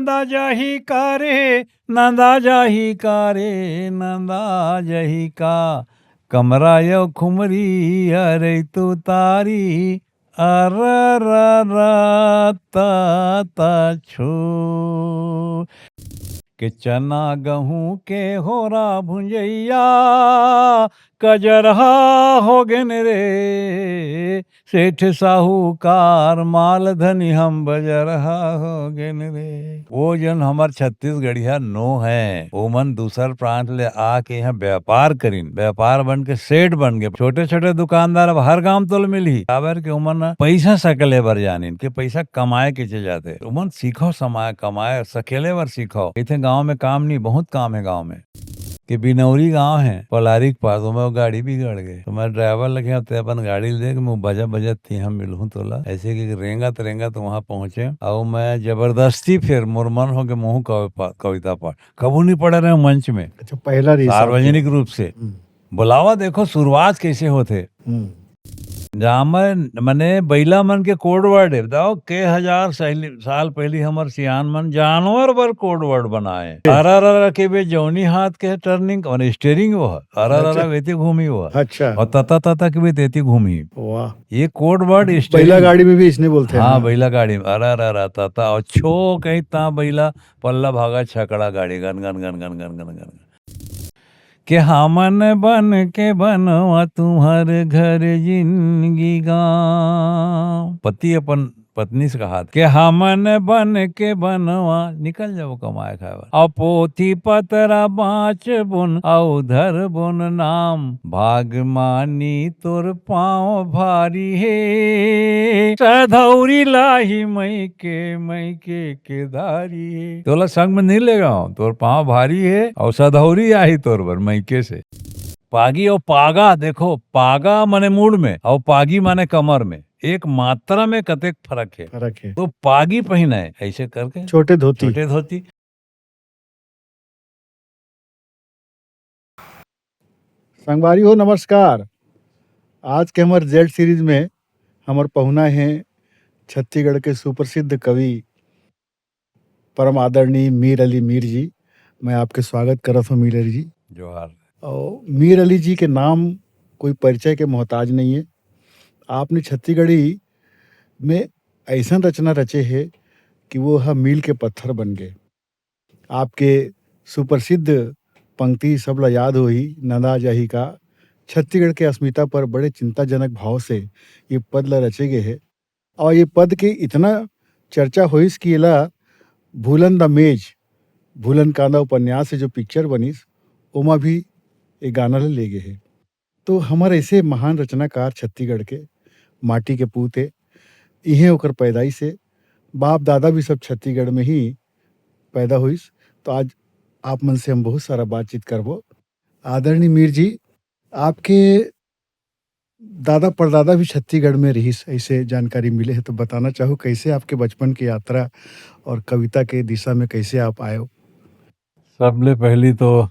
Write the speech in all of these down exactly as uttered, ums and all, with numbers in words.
नंदा जाही का रे, नंदा जाही का रे, नंदा जाही का? कमरा यो खुमरी अरे तू तारी, अरररता छो। के चना गहूं के होरा भुंजैया, कजरहा हो गेन रे। सेठ साहूकार माल धनी हम बजरहा हो गेन रे। वो जन हमर छत्तीसगढ़िया नो है, ओमन दूसर प्रांत ले आके यहाँ व्यापार करिन, व्यापार बन के सेठ बन गए। छोटे छोटे दुकानदार अब हर गांव तोल मिलही, काबर के ओमन पैसा सकेले बर जानिन, के पैसा कमाए के चीज आते। ओमन सीखो समाय कमाए, सकेले बर सीखो। इथे गांव में काम नहीं, बहुत काम है गांव में। के बिनौरी गांव है, पलारी के पास, ओमे वो गाड़ी बिगड़ गए। तो मैं ड्राइवर लगे, ते अपन गाड़ी ले के मैं बजा बजा तिहा मिलहूं तोला। ऐसे कि रेंगत रेंगत वहां पहुंचे, और मैं जबरदस्ती फिर मुरमन होके मुंह कवि पा-, कविता पाठ। कभू नहीं पढ़े रहे मंच में। अच्छा, पहला रही साहब के। सार्वजनिक रूप से। हम्म। बुलावा, देखो शुरुआत कैसे होते। हम्म। जामर मने बइला मन के code word है। बताओ, के हजार सैली-, साल पहली हमर सियान मन जानवर बर code word बनाए। अररर के बे जौनी हाथ के turning और steering वो है। अररर अच्छा। वेती घूमी वो है। अच्छा। और तता तता के बे तेती घूमी। वाह। ये code word steering। बैला गाड़ी में भी इसने बोलते हैं, हाँ, हाँ। बैला गाड़ी में, अररर तता, और छो कहीं ता बैला पल्ला भागा छकड़ा गाड़ी, गन, गन, गन। के हमन बन के बनवा तुम्हर घर जिनगी गाँव। पति अपन पत्नी से कहा, के हमन बन के बनवा निकल जाओ कमाए खाए बर। अउ पोथी पतरा बाँचबुन अउ धरबुन नाम, भागमानी तोर पाँव भारी हे। सधौरी लाही मइके, मइके के दारी हे। तोला संग में नहीं लेगा हूँ, तोर पाँव भारी हे अउ सधौरी आही तोर बर मइके से। पागी अउ पागा, देखो, पागा माने मुड़ में अउ पागी माने कमर में, एक मात्रा में कतेक फरक हे। फरक हे। तो पागी पहिनाए, ऐसे करके। छोटे धोती। छोटे धोती। संगवारी हो, नमस्कार। आज के हमर जेड सीरीज में हमर पहुना हे छत्तीसगढ़ के सुप्रसिद्ध कवि, परम आदरणीय मीर अली मीर जी। मैं आपके स्वागत करत हूँ, मीर अली जी। जोहार। और मीर अली जी के नाम कोई परिचय के मोहताज नहीं है। आपने छत्तीसगढ़ी में ऐसन रचना रचे हे कि वो ह मील के पत्थर बन गए। आपके सुप्रसिद्ध पंक्ति सबला याद होही, नंदा जाही का। छत्तीसगढ़ के अस्मिता पर बड़े चिंताजनक भाव से ये पद ला रचे गए हे। और ये पद के इतना चर्चा होइस कि एला भूलन द मेज, भूलन कांदा उपन्यास से जो पिक्चर बनिस, ओमा भी ये गाना ला ले गए हे। तो हमर ऐसे महान रचनाकार छत्तीसगढ़ के माटी के पूत हे, इहें ओकर पैदाइश हे, बाप दादा भी सब छत्तीसगढ़ में ही पैदा होइस। तो आज आप मन से हम बहुत सारा बातचीत करबो। आदरणीय मीर जी, आपके दादा परदादा भी छत्तीसगढ़ में रहिस, ऐसे जानकारी मिले हे, तो बताना चाहू कैसे आपके बचपन की यात्रा और कविता के दिशा में कैसे आप आए हो? सबले पहली तो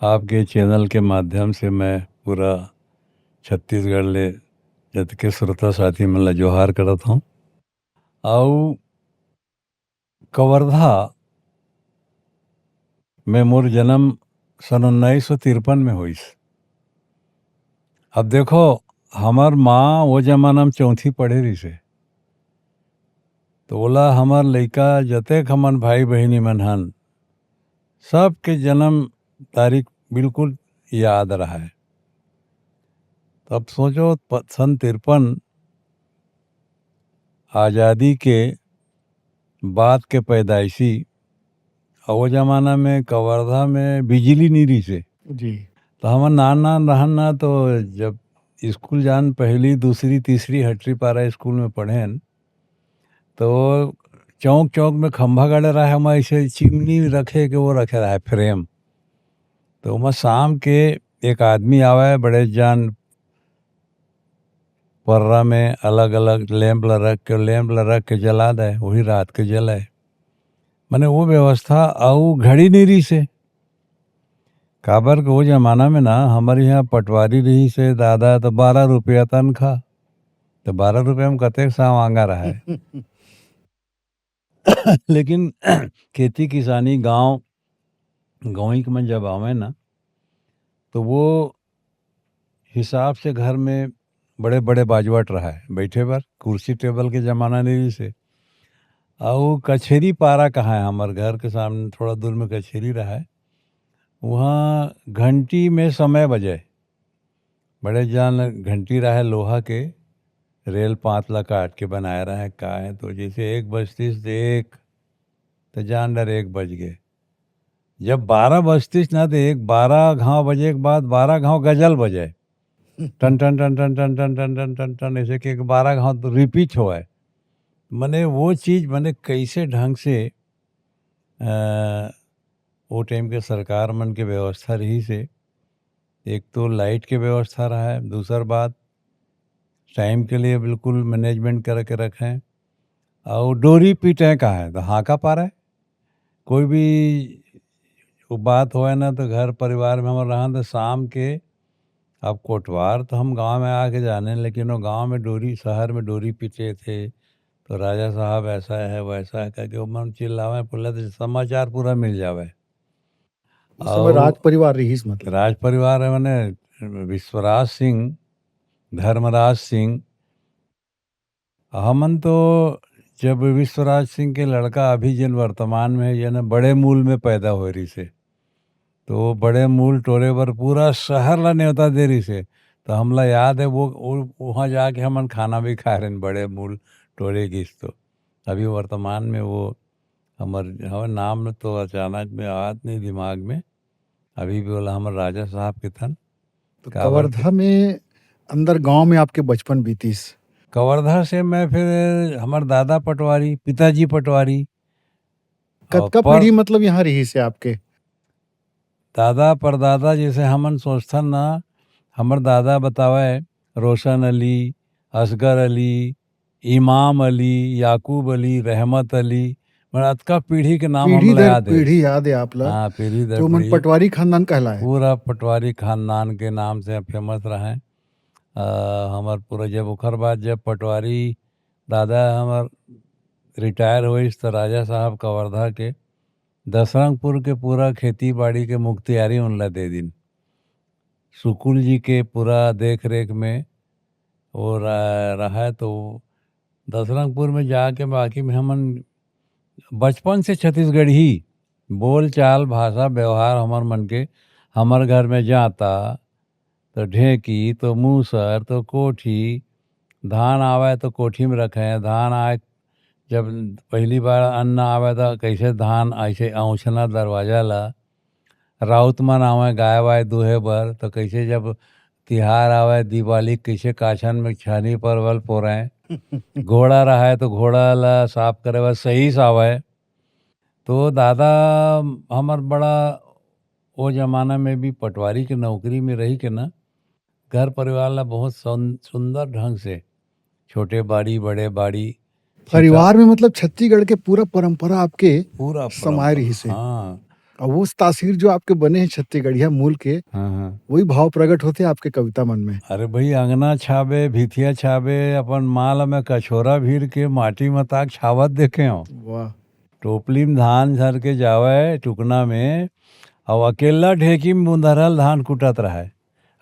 आपके चैनल के माध्यम से मैं पूरा छत्तीसगढ़ ले जतके श्रोता साथी मन ला जोहार करत हूँ। अउ कवर्धा में मोर जन्म सन उन्नीस सौ तिरपन में होइस। अब देखो, हमर माँ वो जमाना में चौथी पढ़े रहिसे, तो ओला हमर लइका जतेक हमन भाई बहिनी मन हन, सबके जन्म तारीख बिल्कुल याद रहय। तब सोचो, प-, सन तिरपन आजादी के बाद के पैदाइशी, अउ वो जमाना में कवर्धा में बिजली नहीं रहिसे। जी। तो हमन नान नान रहन ना, तो जब स्कूल जान, पहली, दूसरी, तीसरी हटरी पारा स्कूल में पढ़ेन, तो चौक चौक में खंभा गड़े रहे, हम ऐसे चिमनी रखे के वो रखे रहे फ्रेम। तो ओमा शाम के एक आदमी आवे, बड़े जान पर्रा में अलग-अलग लैंप ल रख के, लैंप ल रख के जला दे, वही रात के जले। मने वो व्यवस्था अउ घड़ी नहीं रहिसे। काबर के वो जमाना में ना हमर यहाँ पटवारी रहिसे दादा, तो बारह रुपया तनखा। तो बारह रुपया में कतेक सावांगा रहे। लेकिन खेती किसानी गांव गौइक में जब आवे ना, तो वो हिसाब से घर में बड़े बड़े बाजवट रहा है बैठे बर, कुर्सी टेबल के जमाना नहीं से। और कछेरी पारा कहाँ है, हमारे घर के सामने थोड़ा दूर में कछेरी रहा है, वहाँ घंटी में समय बजे। बड़े जान घंटी रहा है लोहा के, रेल पात ला काट के बनाए रहे का है, तो जैसे एक बजतीस तो एक, तो जान डर एक बज गए। जब बारह बजतीस ना, तो एक बारह घाव बजे के बाद बारह घाव गजल बजे, टन टन टन टन टन टन टन टन टन, ऐसे के बारह घाव तो रिपीट होए। मने वो चीज, मने कैसे ढंग से अ, वो टाइम के सरकार मन के व्यवस्था रही से, एक तो लाइट के व्यवस्था रहा है, दूसर बात टाइम के लिए बिल्कुल मैनेजमेंट करके रखें। और डोरी पीटे का है तो हाँका पारे, कोई भी वो बात होए ना, तो घर परिवार में हम रहा तो शाम के, अब कोटवार तो हम गांव में आके जाने, लेकिन वो गांव में डोरी, शहर में डोरी पीटे थे, तो राजा साहब ऐसा है, वैसा है करके वो मन चिल्लावे, बोले तो समाचार पूरा मिल जावे। उस समय और राज परिवार रहीस, मतलब। राज परिवार है, माने विश्वराज सिंह, धर्मराज सिंह, हमन तो जब विश्वराज सिंह के लड़का अभी जेन वर्तमान में है, जेन बड़े मूल में पैदा होए रहिस हे, तो वो बड़े मूल टोरे बर पूरा शहर ला नेवता दे रहिस हे। तो हमला याद है वो, वो, वहाँ जाके हमन खाना भी खाए रहेन बड़े मूल टोरे गिस तो। अभी वर्तमान में वो हमर, हमर नाम तो अचानक में आत नहीं दिमाग में, अभी भी बोला हमर राजा साहब के थन। तो काबर कवर्धा में अंदर गांव में आपके बचपन बीतीस? कवर्धा से मैं फिर हमर दादा पटवारी, पिताजी पटवारी, और कतका पर- पीढ़ी मतलब यहाँ रहिस हे आपके? दादा परदादा जैसे हमन सोचथन ना, हमर दादा बतावे, रोशन अली, असगर अली, इमाम अली, याकूब अली, रहमत अली, मैं अतका पीढ़ी के नाम पीढ़ी हमला दर याद हे। पीढ़ी याद हे आप ला। हाँ, पीढ़ी दर तो मन पीढ़ी। पटवारी खानदान कहलाए। पूरा पटवारी खानदान के नाम से फेमस रहे। अ, हमर पूरा जब ओखर बाद जब पटवारी दादा हमर रिटायर होइस त राजा साहब कवर्धा के दसरंगपुर के पूरा खेती बाड़ी के मुख्तियारी उनला दे दिन। सुकुल जी के पूरा देख रेख में वो रहा, रहा है तो दसरंगपुर में जाके बाकी में हमन बचपन से छत्तीसगढ़ी बोल चाल भाषा व्यवहार हमर मन के, हमर घर में जाता तो ढेंकी तो मूसर तो कोठी, धान आवे तो कोठी में रखे, धान आए जब पहली बार अन्न आवे तो कैसे धान ऐसे औंछना दरवाजा ला, राउत मन आवे गाय वाय दूहे बर तो कैसे जब तिहार आवे दिवाली कैसे काछन में छानी परवल पोरे, घोड़ा रहे तो घोड़ा ला साफ करे बर सही सावे। तो दादा हमर बड़ा वो जमाना में भी पटवारी के नौकरी में रही के ना घर परिवार ला बहुत सौन-, सुंदर ढंग से छोटे बाड़ी बड़े बाड़ी परिवार में मतलब छत्तीसगढ़ के पूरा परंपरा आपके पूरा समाये परंपरा। रहिस हे। हाँ। और वो तासीर जो आपके बने हैं छत्तीसगढ़िया मूल के, हाँ, हाँ। वही भाव प्रकट होते हैं आपके कविता मन में। अरे भाई, अंगना छाबे, भिथिया छाबे, अपन माल में कछोरा भीर के माटी में ताक छावत देखे हो। वाह। टोपली में धान झर के जावे टुकना में, और अकेला ढेकी में बुंदरल धान कुटत रहे।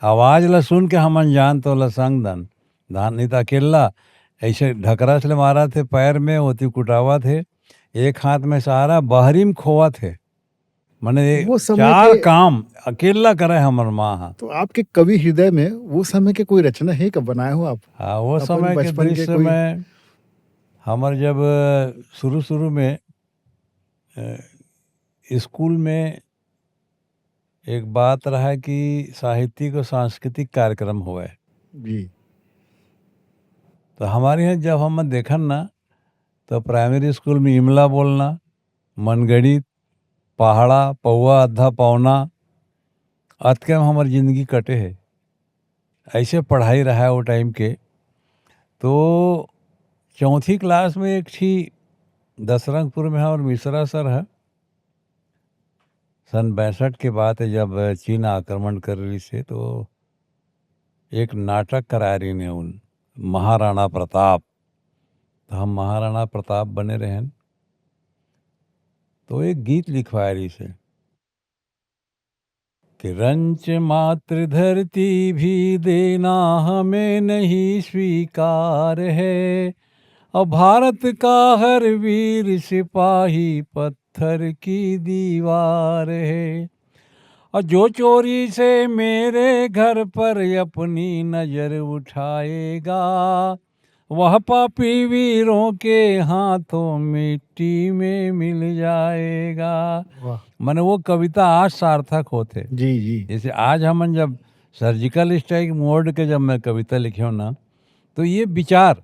आवाज ला सुन के हमन जान तो ला संग दन। धान नहीं तो अकेला ऐसे ढकरस ले मारा थे पैर में, ओती कुटावा थे। एक हाथ में सहारा, बहरी में खोवा थे। माने वो समय चार के काम अकेला करे हमर माँ हा। तो आपके कवि हृदय में वो समय के कोई रचना है, कब बनाए हो आप? हाँ, वो अपन समय के बचपन के दृश्य कोई में हमर जब शुरू-शुरू में, अ, स्कूल में एक बात रहा कि साहित्यिक और सांस्कृतिक कार्यक्रम होवे। जी। तो हमारे यहाँ जब हम देखन ना, तो प्राइमरी स्कूल में इमला बोलना, मनगणित, पहाड़ा, पौवा, अद्धा पौना, अतके में हमर जिंदगी कटे हे। ऐसे पढ़ाई रहा है वो टाइम के। तो चौथी क्लास में एक ठी दसरंगपुर में हमर मिश्रा सर है, सन बैसठ के बात है, जब चीन आक्रमण कर रही से, तो एक नाटक कराए रही ने उन, महाराणा प्रताप। तो हम महाराणा प्रताप बने रहन। तो एक गीत लिखवाए रहिस हे कि रंच मात्र धरती भी देना हमें नहीं स्वीकार है, और भारत का हर वीर सिपाही पत्थर की दीवार है, और जो चोरी से मेरे घर पर अपनी नजर उठाएगा, वह पापी वीरों के हाथों मिट्टी में मिल जाएगा। वाह। माने वो कविता आज सार्थक होथे। जी, जी। जैसे आज हमन जब सर्जिकल स्ट्राइक मोड के जब मैं कविता लिखे हूँ ना, तो ये विचार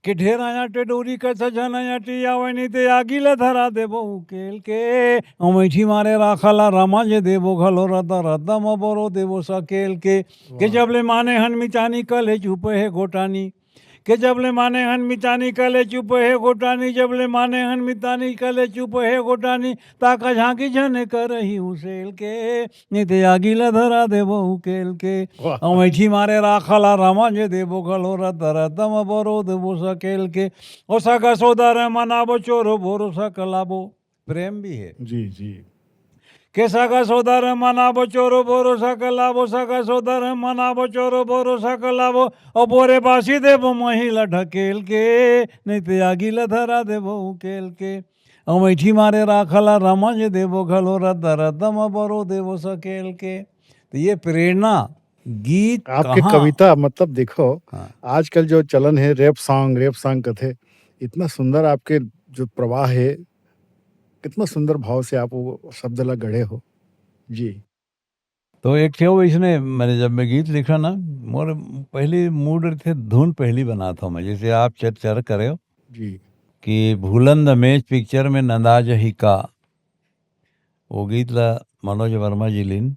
कि ढेर आया टेडोरी कथा झन आया टियावै, नहीं ते आगी ला धरा देबो उकेल के। अमैठी मारे राखा ला रमा जे देबो घलो रद्दा रद्दा म बरो देबो सकेल के। के जब ले माने हन मितानी कले चुप हे गोटानी, के जब ले माने हन मितानी कले चुप हे गोटानी, जब ले माने हन मितानी कले चुप हे गोटानी, ताका झांकी झन करही उसेल के, नहीं ते आगी ला धरा देबो उकेल के। वाह। अमैठी मारे राखा ला रमा जे देबो घलो रद्दा रद्दा म बरो देबो सकेल के। ओ सगा सोदर मनाबो चोरो बोरो सकलाबो, प्रेम भी है। जी, जी। के सगा सोदर मनाबो चोरो बोरो सकलाबो, सगा सोदर मनाबो चोरो बोरो सकलाबो, ओ बोरे बासी देबो महिला ढकेल के, नहीं ते आगी ला धरा देबो उकेल के। अमैठी मारे राखा ला रमा जे देबो घलो रद्दा रद्दा म बरो देबो सकेल के। तो ये प्रेरणा गीत आपके कहाँ? कविता, मतलब, देखो, हाँ। आजकल जो चलन है रैप सॉन्ग, रैप सॉन्ग कथे, इतना सुंदर आपके जो प्रवाह है, कितना सुंदर भाव से आप वो शब्द ला गढ़े हो। जी। तो एक ठे वो इसने, मैंने जब मैं गीत लिखा ना, मोर पहली मूड रहिथे, धुन पहली बनात हूँ मैं, जैसे आप चर चर करे हो जी। कि भूलन द मेज पिक्चर में नंदा जही का, वो गीत ला मनोज वर्मा जी लिन।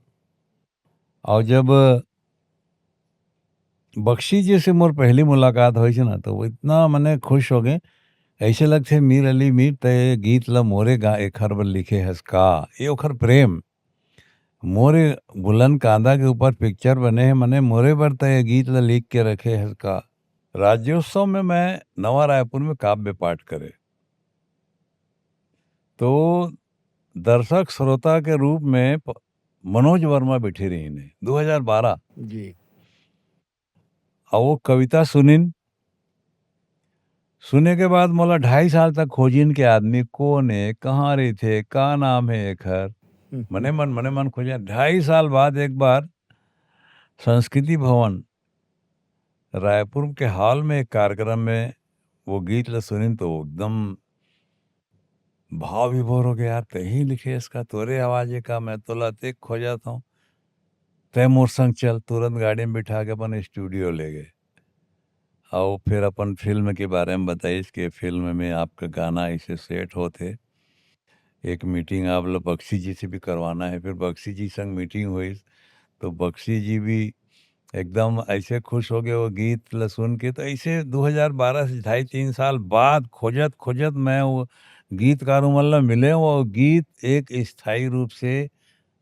और जब बख्शी जी से मोर पहली मुलाकात होइस ना, तो वो इतना मने खुश हो गए, ऐसे लगथे मीर अली मीर, तय गीत ला मोरे गा एखर बर लिखे हस का, ये ओखर प्रेम। मोरे भूलन कांदा के ऊपर पिक्चर बने हे, मने मोरे बर तय गीत ला लिख के रखे हस का। राज्योत्सव में मैं नवा रायपुर में काव्य पाठ करे, तो दर्शक श्रोता के रूप में प-, मनोज वर्मा बैठे रहिन हे, दो हज़ार बारह। जी। और वो कविता सुनिन, सुने के बाद मोला ढाई साल तक खोजिन के आदमी कोन हे, कहाँ रहिथे, का नाम हे एखर, हम्म। मने मन, मने मन खोजिन। ढाई साल बाद एक बार संस्कृति भवन रायपुर के हॉल में एक कार्यक्रम में वो गीत ला सुनिन, तो एकदम भाव विभोर हो गया, "यार, तही लिखे हस का, तोरे आवाज हे का, मैं तोला अतेक खोजत हूँ, तय मोर संग चल।" तुरंत गाड़ी में बिठा के अपन स्टूडियो ले गए। और फिर अपन फिल्म के बारे में बताइस कि फिल्म में आपका गाना ऐसे सेट होत हे, एक मीटिंग आप लोग बख्शी जी से भी करवाना है। फिर बख्शी जी संग मीटिंग हुई, तो बख्शी जी भी एकदम ऐसे खुश हो गए वो गीत ला सुन के। तो ऐसे दो हज़ार बारह से ढाई तीन साल बाद खोजत खोजत मैं वो गीतकार मन ला मिले, वो गीत एक स्थायी रूप से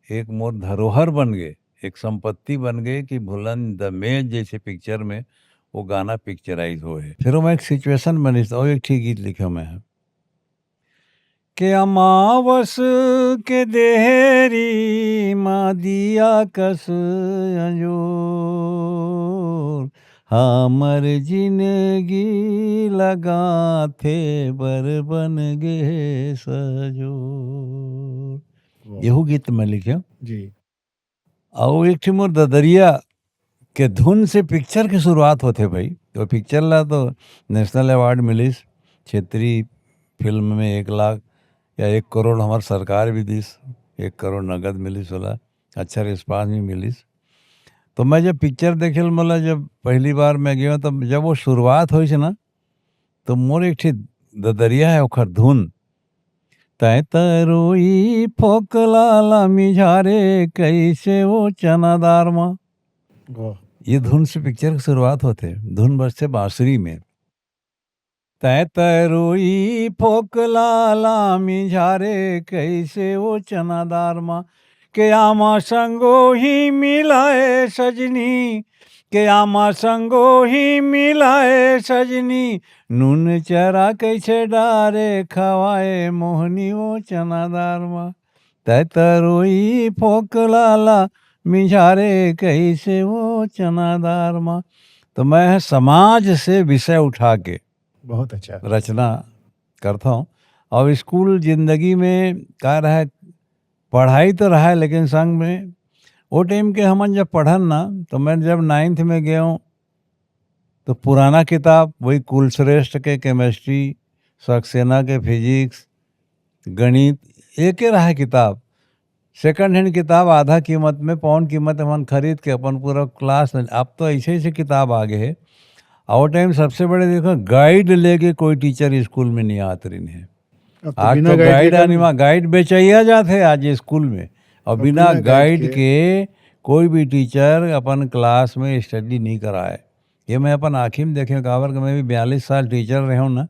एक मोर धरोहर बन गए, एक संपत्ति बन गए कि भूलन द मेज जैसे पिक्चर में वो गाना पिक्चराइज होए। फिर मैं एक सिचुएशन बनिस और एक ठीक गीत लिखे मैं, के अमावस के देहरी मा दिया कस अंजोर, हमर जिनगी लगाथे बर बन गे सजोर। वाह। यहू गीत मैं लिखे। जी। अउ एक ठे मोर ददरिया के धुन से पिक्चर के शुरुआत होथे भाई। तो पिक्चर ला तो नेशनल अवार्ड मिलिस, क्षेत्रीय फिल्म में एक लाख या एक करोड़ हमर सरकार भी दिस, एक करोड़ नगद मिलिस ओला, अच्छा रिस्पांस भी मिलिस। तो मैं जब पिक्चर देखे ल, मोला जब पहली बार मैं गयो, तब जब वो शुरुआत होइस ना, तो मोर एक ठे ददरिया है ओखर धुन, तै तरोई फोकला ला मिझारे कैसे वो चना दार मा। वाह। ये धुन से पिक्चर की शुरुआत होथे, धुन बजथे बांसुरी में। तै तरोई फोकला ला मिझारे कैसे वो चना दार मा, के आमा संगो ही मिलाए सजनी, के आमा संगोही मिलाए सजनी, नून चरा कैसे डारे खवाए मोहनी वो चना दार मा। तै तरोई फोकला ला मिझारे कैसे वो चना दार मा। तो मैं समाज से विषय उठा के बहुत अच्छा। रचना करता हूँ। और स्कूल जिंदगी में का रहा है, पढ़ाई तो रहा है, लेकिन संग में वो टाइम के हमन जब पढ़न ना, तो मैं जब नाइन्थ में गया हूँ, तो पुराना किताब वही कुलश्रेष्ठ के केमिस्ट्री, सक्सेना के फिजिक्स, गणित, एक ही रहा है किताब। सेकंड हैंड किताब आधा कीमत में, पौन कीमत हमन खरीद के अपन पूरा क्लास में, अब तो ऐसे ऐसे किताब आ गए हैं। और टाइम सबसे बड़े देखो, गाइड लेके कोई टीचर स्कूल में नहीं आत रही है। अब तो आज बिना तो गाइड के गाइड कम। आने मा-, गाइड बेचैया जात है आज स्कूल में। और अब बिना बिना गाइड गाइड के के कोई भी टीचर अपन क्लास में स्टडी नहीं कराए। ये मैं अपन आँखी में देखे हूँ, काबर कि मैं भी बयालीस साल टीचर रहे हूँ ना।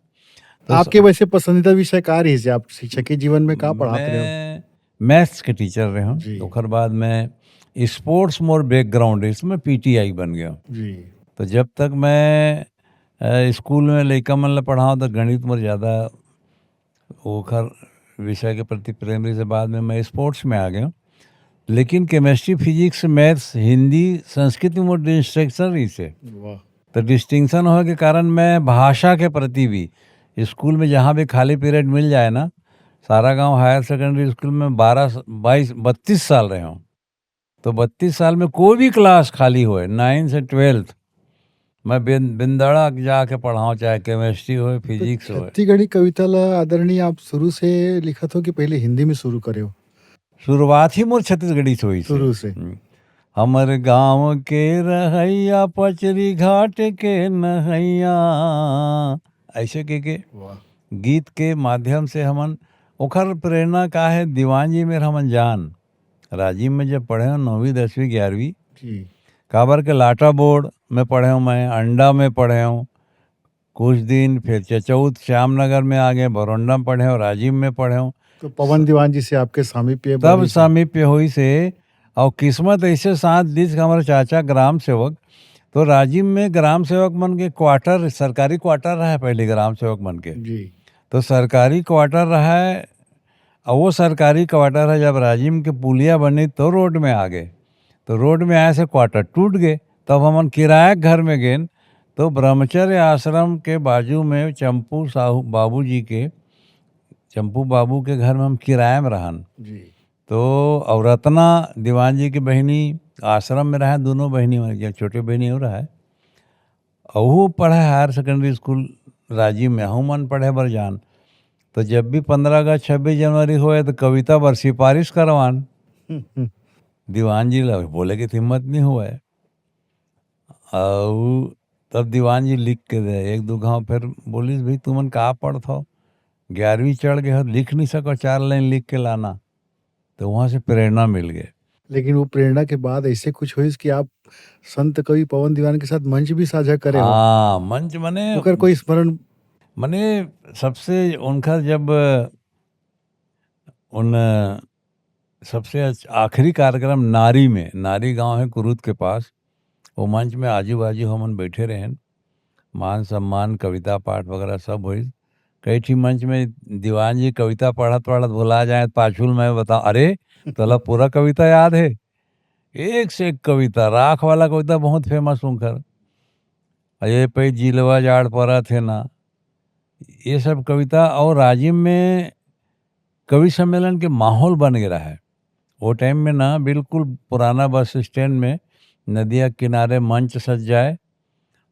तो स- आपके वैसे पसंदीदा विषय का रही है, आप शिक्षा के जीवन में का पढ़ाते रहे हो? मैं मैथ्स के टीचर रहे हूँ। जी। ओकर बाद मैं स्पोर्ट्स मोर बैकग्राउंड है, इसमें पीटीआई बन गया हूँ। जी। तो जब तक मैं, अ, स्कूल में लइका मन ला पढ़ाऊँ, तो गणित मोर ज़्यादा ओखर विषय के प्रति प्रेम रहिस। बाद में मैं स्पोर्ट्स में आ गया हूँ। लेकिन chemistry, physics, maths, Hindi, Sanskrit में मोर डिस्ट्रिक्शन रहिस है। वाह। तो डिस्टिंक्शन होए के कारण मैं भाषा के प्रति भी, स्कूल में जहाँ भी खाली पीरियड मिल जाए ना, सारा गांव हायर सेकेंडरी स्कूल में बारह, बाईस, बत्तीस साल रहे हूँ। तो बत्तीस साल में कोई भी क्लास खाली होए, नाइन्थ से ट्वेल्थ, मैं बिन-, बिंदड़ा जाके पढ़ाऊँ, चाहे केमिस्ट्री होए, फिजिक्स होए। छत्तीसगढ़ी कविता ला आदरणीय आप शुरू से लिखत हो कि पहले हिंदी में शुरू करे हो? शुरुआत ही मोर छत्तीसगढ़ी से होइस हे। शुरू से। हम्म। हमर गांव के रहैया, पचरी घाट के नहैया, ऐसे के, के वाह। गीत के माध्यम से हमन, ओखर प्रेरणा का है, दीवान जी मेर हमन जान, राजिम में जब पढ़े हो नौवीं, दसवीं, ग्यारहवीं, जी। काबर के लाटा बोर्ड में पढ़े हो, मैं अंडा में पढ़े हो, कुछ दिन, फिर चचौत श्याम नगर में आ गए, बरौंडा में पढ़े हो, राजिम में पढ़े हो। तो पवन दीवान जी से आपके सामीप्य तब बड़ी से। सामीप्य होइस हे, और किस्मत ऐसे साथ दीस कि हमारे चाचा ग्राम सेवक, तो राजिम में ग्राम सेवक मन के क्वार्टर, सरकारी क्वार्टर रहा है पहले ग्राम सेवक मन के। जी। तो सरकारी क्वार्टर रहा है, और वो सरकारी क्वार्टर है, जब राजिम के पुलिया बनी तो रोड में आ गए, तो रोड में आए से क्वार्टर टूट गए, तब हमन किराया के घर में गेन, तो ब्रह्मचर्य आश्रम के बाजू में चंपू साहू बाबूजी के, चंपू बाबू के घर में हम किराया में रहन। जी। तो और रत्ना दीवान जी की बहिनी आश्रम में रहे, दोनों बहिनी मर गया, छोटे बहिनी और है, अहू पढ़े हायर सेकेंडरी स्कूल राजिम में, अहू मन पढ़े बर जान। तो जब भी पन्द्रह अगस्त, छब्बीस जनवरी होए, तो कविता बर सिफारिश करवान। दीवान जी ला बोले के हिम्मत नहीं हुआ है। अउ तब दीवान जी लिख के दे, एक दो घाव फिर बोलिस, "भाई, तुमन का पढ़त हो? ग्यारहवीं चढ़ गए हो, लिख नहीं सको, चार लाइन लिख के लाना।" तो वहाँ से प्रेरणा मिल गए। लेकिन वो प्रेरणा के बाद ऐसे कुछ होइस कि आप संत कवि पवन दीवान के साथ मंच भी साझा करे हो? हाँ, मंच मने ओकर कोई स्मरण? मने सबसे उनका जब उन सबसे अच-, आखिरी कार्यक्रम नारी में, नारी गांव है कुरुद के पास, वो मंच में आजू बाजू हमन बैठे रहेन, मान सम्मान, कविता पाठ वगैरह सब होइस। कई ठी मंच में दीवान जी कविता पढ़त पढ़त भुला जाए, पाछुल मैं बता, "अरे, तोला पूरा कविता याद है?" एक से एक कविता, राख वाला कविता बहुत फेमस उनकर, "अये पे जिलवा जाड़ परत हे ना", ये सब कविता। और राजिम में कवि सम्मेलन के माहौल बन गया है। वो टाइम में ना बिल्कुल पुराना बस स्टैंड में नदिया किनारे मंच सज जाए,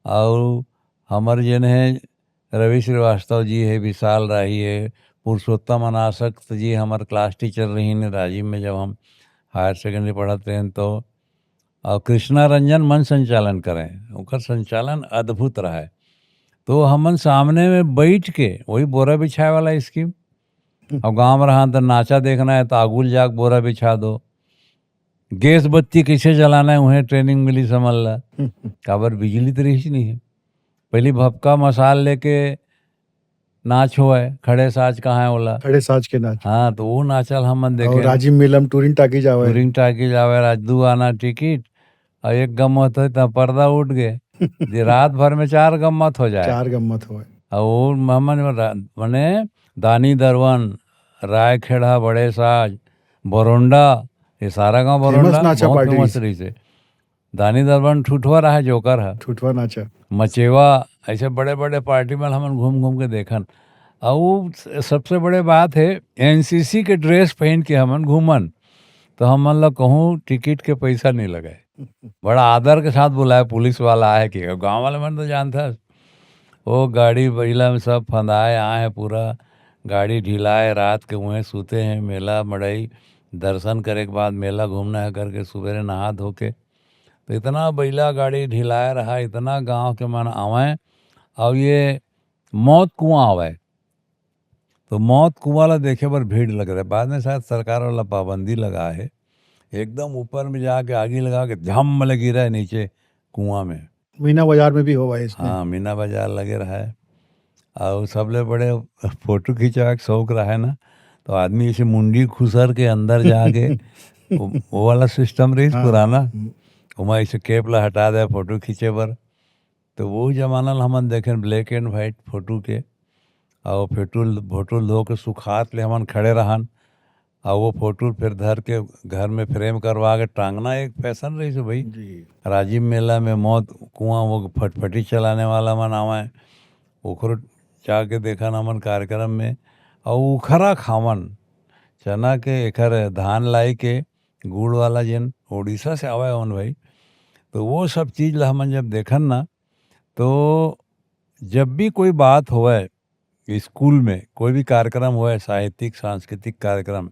और हमर जेन है रवि श्रीवास्तव जी है, विशाल राही है, पुरुषोत्तम अनासक्त जी हमर क्लास टीचर रहीन राजिम में, जब हम हायर सेकेंडरी पढ़त रहेन तो, और कृष्णा रंजन मंच संचालन करें, ओकर संचालन अद्भुत रहा है। तो हमन सामने में बैठ के, वही बोरा बिछाए वाला स्कीम, अब गांव में रहा तो नाचा देखना है तो आगुल जाके बोरा बिछा दो, गैस बत्ती कैसे जलाना है, उहें ट्रेनिंग मिलिस हमन ला। काबर बिजली तो रहिस नहीं है। पहली भपका मसाल लेके नाच होए, खड़े साज कहाँ है ओला? खड़े साज के नाच। हाँ, तो वो नाचल हमन और देखे। राजिम मेला में टूरिंग टाकीज आवय। टूरिंग टाकीज आवय, राजदू आना टिकट, अउ एक गम्मत होय त पर्दा उठ गे। जे रात भर में चार गम्मत हो जाए। चार गम्मत होय। अउ हमन रा-, मने दानी दरवन, रायखेड़ा, बड़े साज, बरोंडा, ये सारा गांव famous बरोंडा नाचा बहुत party famous रहिस। रहिस हे। दानी दरवन ठुठवा रहा जोकर ह। ठुठवा नाचा। मचेवा, ऐसे बड़े-बड़े party में हमन घूम-घूम के देखन। अउ स-, सबसे बड़े बात हे, एनसीसी के dress पहन के हमन घूमन, तो हमन ला कहूँ टिकट के पैसा नहीं लगे। बड़ा आदर के साथ बुलाए, पुलिस वाला आए कि गांव वाले मन तो जानता है। वो गाड़ी बइला में सब फंदाए आए हैं, पूरा गाड़ी ढिलाए, रात के उहें सूते हैं, मेला मड़ई दर्शन करे के बाद मेला घूमना है करके सुबेरे नहा धो के। तो इतना बइला गाड़ी ढिलाए रहा, इतना गांव के मन आवे, और ये मौत कुआं आवे, तो मौत कुआं ला देखे बर भीड़ लग रहा है। बाद में शायद सरकार वाला पाबंदी लगा है, एकदम ऊपर में जाके आगी लगा के झम ले गिरा है नीचे कुआं में। मीना बाजार में भी होवा है इसमें। हाँ, मीना बाजार लगे रहा है। और सबले बड़े फोटो खिंचवा के शौक रहा है ना, तो आदमी ऐसे मुंडी खुसर के अंदर जाके वो, वो वाला सिस्टम रही हाँ। पुराना, हम्म। ओमा ऐसे कैप ला हटा दे फोटो खींचे बर। तो वो जमाना ला हमन देखें, black and white फोटो के, और फोटो, फोटो धो के सुखात ले हमन खड़े रहन, और वो फोटो फिर धर के घर में frame करवा के टांगना एक फैशन रही से भाई। जी। राजिम मेला में मौत कुआं, वो फटफटी चलाने वाला मन आवे, ओकरो जाके देखन हमन कार्यक्रम में। और उखरा खावन, चना के, एकर धान लाई के गुड़ वाला, जेन उड़ीसा से आवे हवन भाई, तो वो सब चीज ला हमन जब देखन ना, तो जब भी कोई बात होवे स्कूल में, कोई भी कार्यक्रम होवे, साहित्यिक, सांस्कृतिक कार्यक्रम,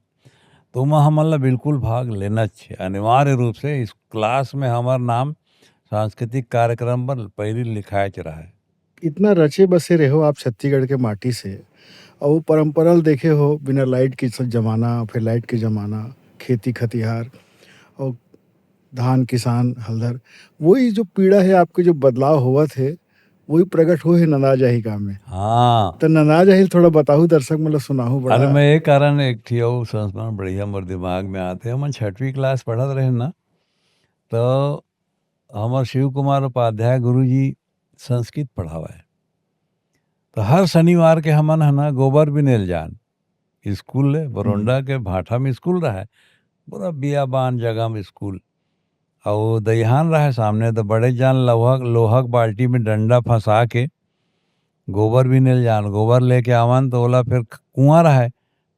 तो ओमा हमन ला बिल्कुल भाग लेना चाहिए। अनिवार्य रूप से इस class में हमर नाम सांस्कृतिक कार्यक्रम पर पहली लिखाए रहा है। इतना रचे बसे रहे हो आप छत्तीसगढ़ के माटी से, और वो परंपरा ल देखे हो, बिना लाइट के सब जमाना, फिर लाइट के जमाना, खेती खतिहार, और धान किसान हलधर, वही जो पीड़ा है आपके, जो बदलाव होवत है, वही प्रकट हो है नंदा जाही का में। हाँ। तो नंदा जाही थोड़ा बताहू, दर्शक मन ल सुनाहू बड़ा। अरे, मैं एक कारण, एक ठी अउ संस्मरण बढ़िया मोर दिमाग में आते। हमन छठवीं class पढ़त रहे ना, तो हमर शिव कुमार उपाध्याय गुरुजी संस्कृत पढ़ावे। तो हर शनिवार के हमन ह ना गोबर बिनेल जान, स्कूल ले, बरोंडा हम्म। के भाठा में स्कूल रहे, पूरा बियाबान जगह में स्कूल। अउ दइहान रहे सामने, तो बड़े जान लोहा, लोहा के बाल्टी में डंडा फंसा के गोबर बिनेल जान, गोबर लेके आवन, तो ओला फिर कुआं रहे,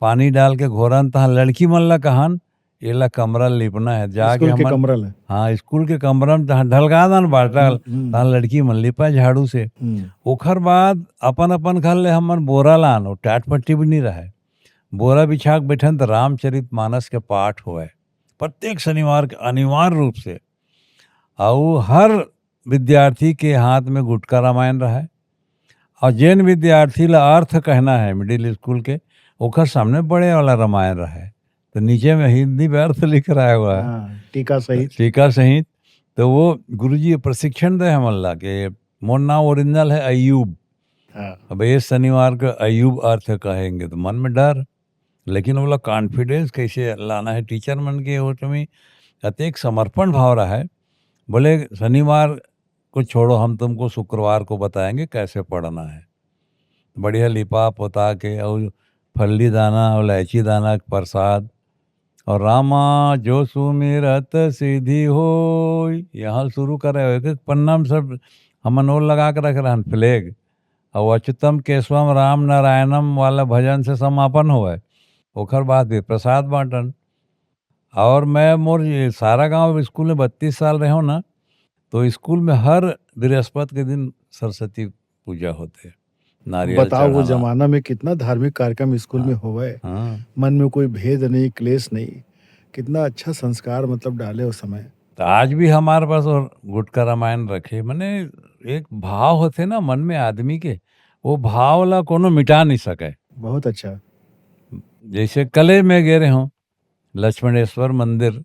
पानी डाल के घोरन, तहाँ लड़की मन ला कहन, "एला कमरा लिपना है।" जाके स्कूल के हमन कमरा ला। हाँ, स्कूल के कमरा में तहाँ ढलका दन बाटल, हम्म, हम्म। तहाँ लड़की मन लिपा झाड़ू से। हम्म। ओखर बाद अपन-अपन घर ले हमन बोरा लान, वो टाट पट्टी भी नहीं रहे। बोरा बिछा के बैठन त रामचरित मानस के पाठ होवे। प्रत्येक शनिवार के अनिवार्य रूप से। अउ हर विद्यार्थी के हाथ में गुटका रामायण रहे। अउ जेन विद्यार्थी ला अर्थ कहना है मिडिल स्कूल के, ओकर सामने बड़े वाला रामायण रहे। तो नीचे में हिंदी में अर्थ लिख रहा है हुआ है। हाँ, टीका सहित। टीका सहित। तो वो गुरुजी ये प्रशिक्षण दे हमन ला के मोर नाम ओरिजिनल है अयूब। हाँ। अब ये शनिवार का अयूब अर्थ कहेंगे तो मन में डर, लेकिन ओला कॉन्फिडेंस कैसे लाना है टीचर मन के, वो तुम्हें अतेक समर्पण भाव रहा है। बोले, "शनिवार को छोड़ो, हम तुमको शुक्रवार को बताएंगे कैसे पढ़ना है।" बढ़िया लिपा पोता के, और फल्ली दाना और इलायची दाना के प्रसाद, और "रामा जो सुमिरत सिद्धि होय", यहाँ शुरू करे, एक एक पन्ना में सब हमन ओर लगा के रखे रहन फ्लैग, और "अच्युतम केशवम राम नारायणम" वाला भजन से समापन होवे, ओकर बाद भी प्रसाद बांटन। और मैं मोर ये सारा गांव स्कूल में बत्तीस साल रहे हूँ ना, तो स्कूल में हर बृहस्पति के दिन सरस्वती पूजा होते, नारियल बताओ, वो चढ़ाना। जमाना में कितना धार्मिक कार्यक्रम स्कूल में हाँ, होवे, हाँ। मन में कोई भेद नहीं, क्लेश नहीं, कितना अच्छा संस्कार मतलब डाले उस समय। तो आज भी हमारे पास और गुटका रामायण रखे, मने एक भाव होते ना मन में आदमी के, वो भाव ला कोनो मिटा नहीं सके। बहुत अच्छा। जैसे कले में गे रहे हूँ लक्ष्मणेश्वर मंदिर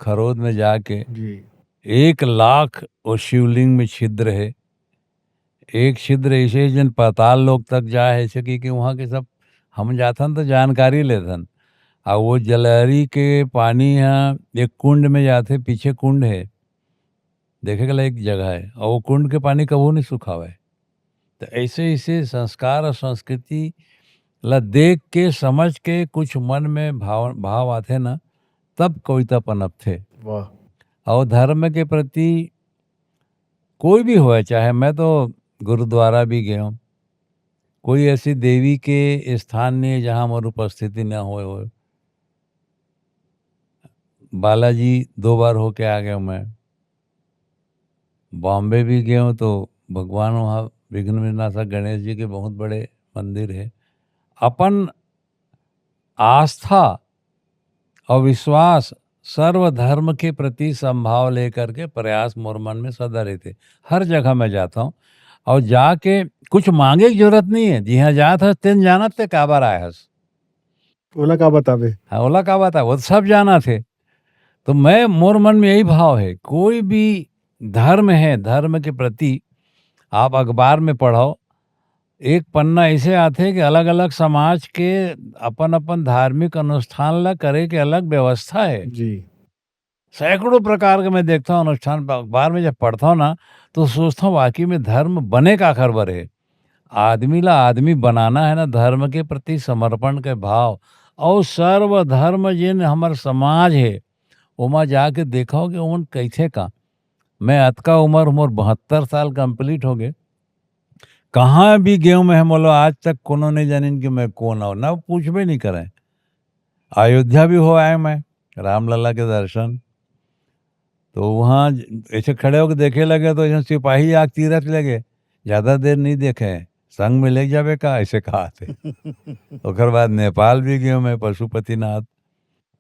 खरोद में जाके, जी। एक लाख वो शिवलिंग में छिद्र है। एक छिद्र ऐसे जन पाताल लोक तक जाए है, ऐसे कि, कि वहाँ के सब हम जाथन तो जानकारी लेथन। आ वो जलहरी के पानी ह एक कुंड में जाथे, पीछे कुंड है, देखे के लायक जगह है, और वो कुंड के पानी कबू नहीं सुखावे। तो ऐसे, ऐसे संस्कार और संस्कृति ला देख के, समझ के, कुछ मन में भाव, भाव आथे ना, तब कविता पनपथे। वाह। और धर्म के प्रति कोई भी होए, चाहे, मैं तो गुरुद्वारा भी गया हूँ, कोई ऐसी देवी के स्थान नहीं है जहाँ हमारी उपस्थिति ना होए हो। बालाजी दो बार होके आ गया हूँ मैं। बॉम्बे भी गया हूँ तो भगवान वहाँ विघ्न विनाशक गणेश जी के बहुत बड़े मंदिर है। अपन आस्था और विश्वास, सर्व धर्म के प्रति संभाव लेकर के प्रयास मोर मन में सदा रहते। हर जगह मैं जाता हूँ और जाके कुछ मांगे की जरूरत नहीं है, जिहाँ जात हस तेन जानत ते काबर आए हस। ओला का बतावे? हाँ, ओला का बतावे, वो तो सब जाना थे। तो मैं, मोर मन में यही भाव है, कोई भी धर्म है, धर्म के प्रति आप अखबार में पढ़ो, एक पन्ना ऐसे आथे कि अलग-अलग समाज के अपन-अपन धार्मिक अनुष्ठान ला करे के अलग व्यवस्था है। जी। सैकड़ों प्रकार के मैं देखता हूँ अनुष्ठान, ब-, अखबार में जब पढ़ता हूँ ना, तो सोचता हूँ, वाकई में धर्म बने काखर बर है। आदमी ला आदमी बनाना है ना, धर्म के प्रति समर्पण के भाव। और सर्वधर्म जिन हमर समाज है, ओमा जाके देखो कि ओमन कैसे का। मैं अतका उम्र, मोर बहत्तर साल कंप्लीट हो गए, कहाँ भी गए मैं, मोला आज तक कोनो नहीं जानिन कि मैं कौन हूँ, ना पूछबे नहीं करें। अयोध्या भी हो आए मैं, रामलला के दर्शन। तो वहाँ ज-, ऐसे खड़े होकर देखे लगे तो जैसे सिपाही आग तीरथ लगे, ज़्यादा देर नहीं देखे, संग में ले जावे का, ऐसे कहा थे। ओकर बाद नेपाल भी गए मैं, पशुपतिनाथ,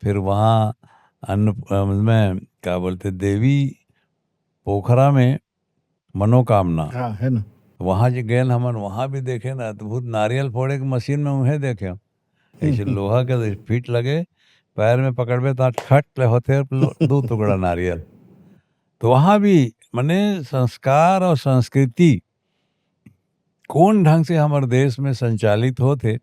फिर वहाँ अन्न, अ, में क्या बोलते, देवी पोखरा में मनोकामना। हाँ, है ना। वहाँ जे गए हमन, वहाँ भी देखे ना, अद्भुत नारियल फोड़े के मशीन में उहे देखे। ऐसे लोहा के फीट लगे, पैर में पकड़बे तो खट ले होते लो-, दो टुकड़ा नारियल। तो वहाँ भी, माने, संस्कार और संस्कृति कौन ढंग से हमर देश में संचालित होथे,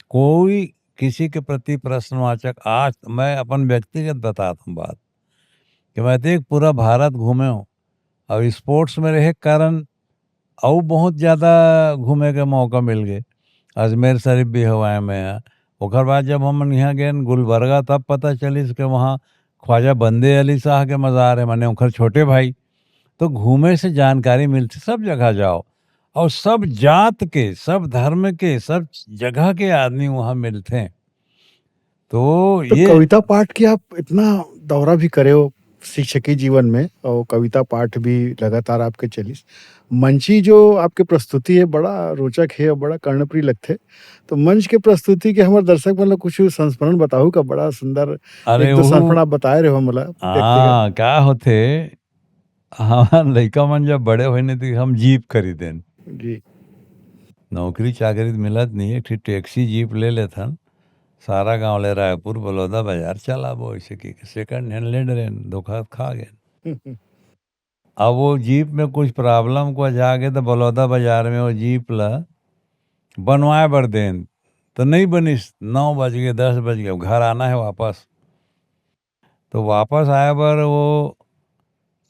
कोई किसी के प्रति प्रश्नवाचक। आज मैं अपन व्यक्तिगत बतात हूँ बात, कि मैं तो एक पूरा भारत घूमे हूँ, और स्पोर्ट्स में रहे के कारण अउ बहुत ज़्यादा घूमे के मौका मिल गए। अजमेर शरीफ भी हो आए मैं यहाँ। ओकर बाद जब हमन यहाँ गए गुलबर्गा, तब पता चलिस कि वहाँ ख्वाजा बंदे अली शाह के मज़ार है, माने ओकर छोटे भाई। तो घूमे से जानकारी मिलथे, सब जगह जाओ, और सब जात के, सब धर्म के, सब जगह के आदमी वहाँ मिलथे। तो तो ये कविता पाठ के आप इतना दौरा भी करे हो शिक्षकी जीवन में, और कविता पाठ भी लगातार आपके चलिस। मंची जो आपके प्रस्तुति है, बड़ा रोचक है और बड़ा कर्णप्रिय लगथे। तो मंच के प्रस्तुति के हमर दर्शक मन ला कुछ संस्मरण बताहू का? बड़ा सुंदर अरे एक दो वो संस्मरण आप बताए रहे हो हमला व्यक्तिगत। हाँ, का होथे, हमार लइका मन जब बड़े होए ने, तो हम जीप खरीदेन। जी। नौकरी चाकरी तो मिलत नहीं, एक ठी टैक्सी जीप ले लेथन, सारा गांव ले रायपुर बलौदा बाजार चलाबो, ऐसे कि सेकंड हैंड ले डरेन, धोखा खा गए। अब वो जीप में कुछ प्रॉब्लम को जाके तो बलौदा बाजार में वो जीप ला बनवाए बर देन, तो नहीं बनिस, नौ बज गए, दस बज गए, अब घर आना है वापस। तो वापस आए बर वो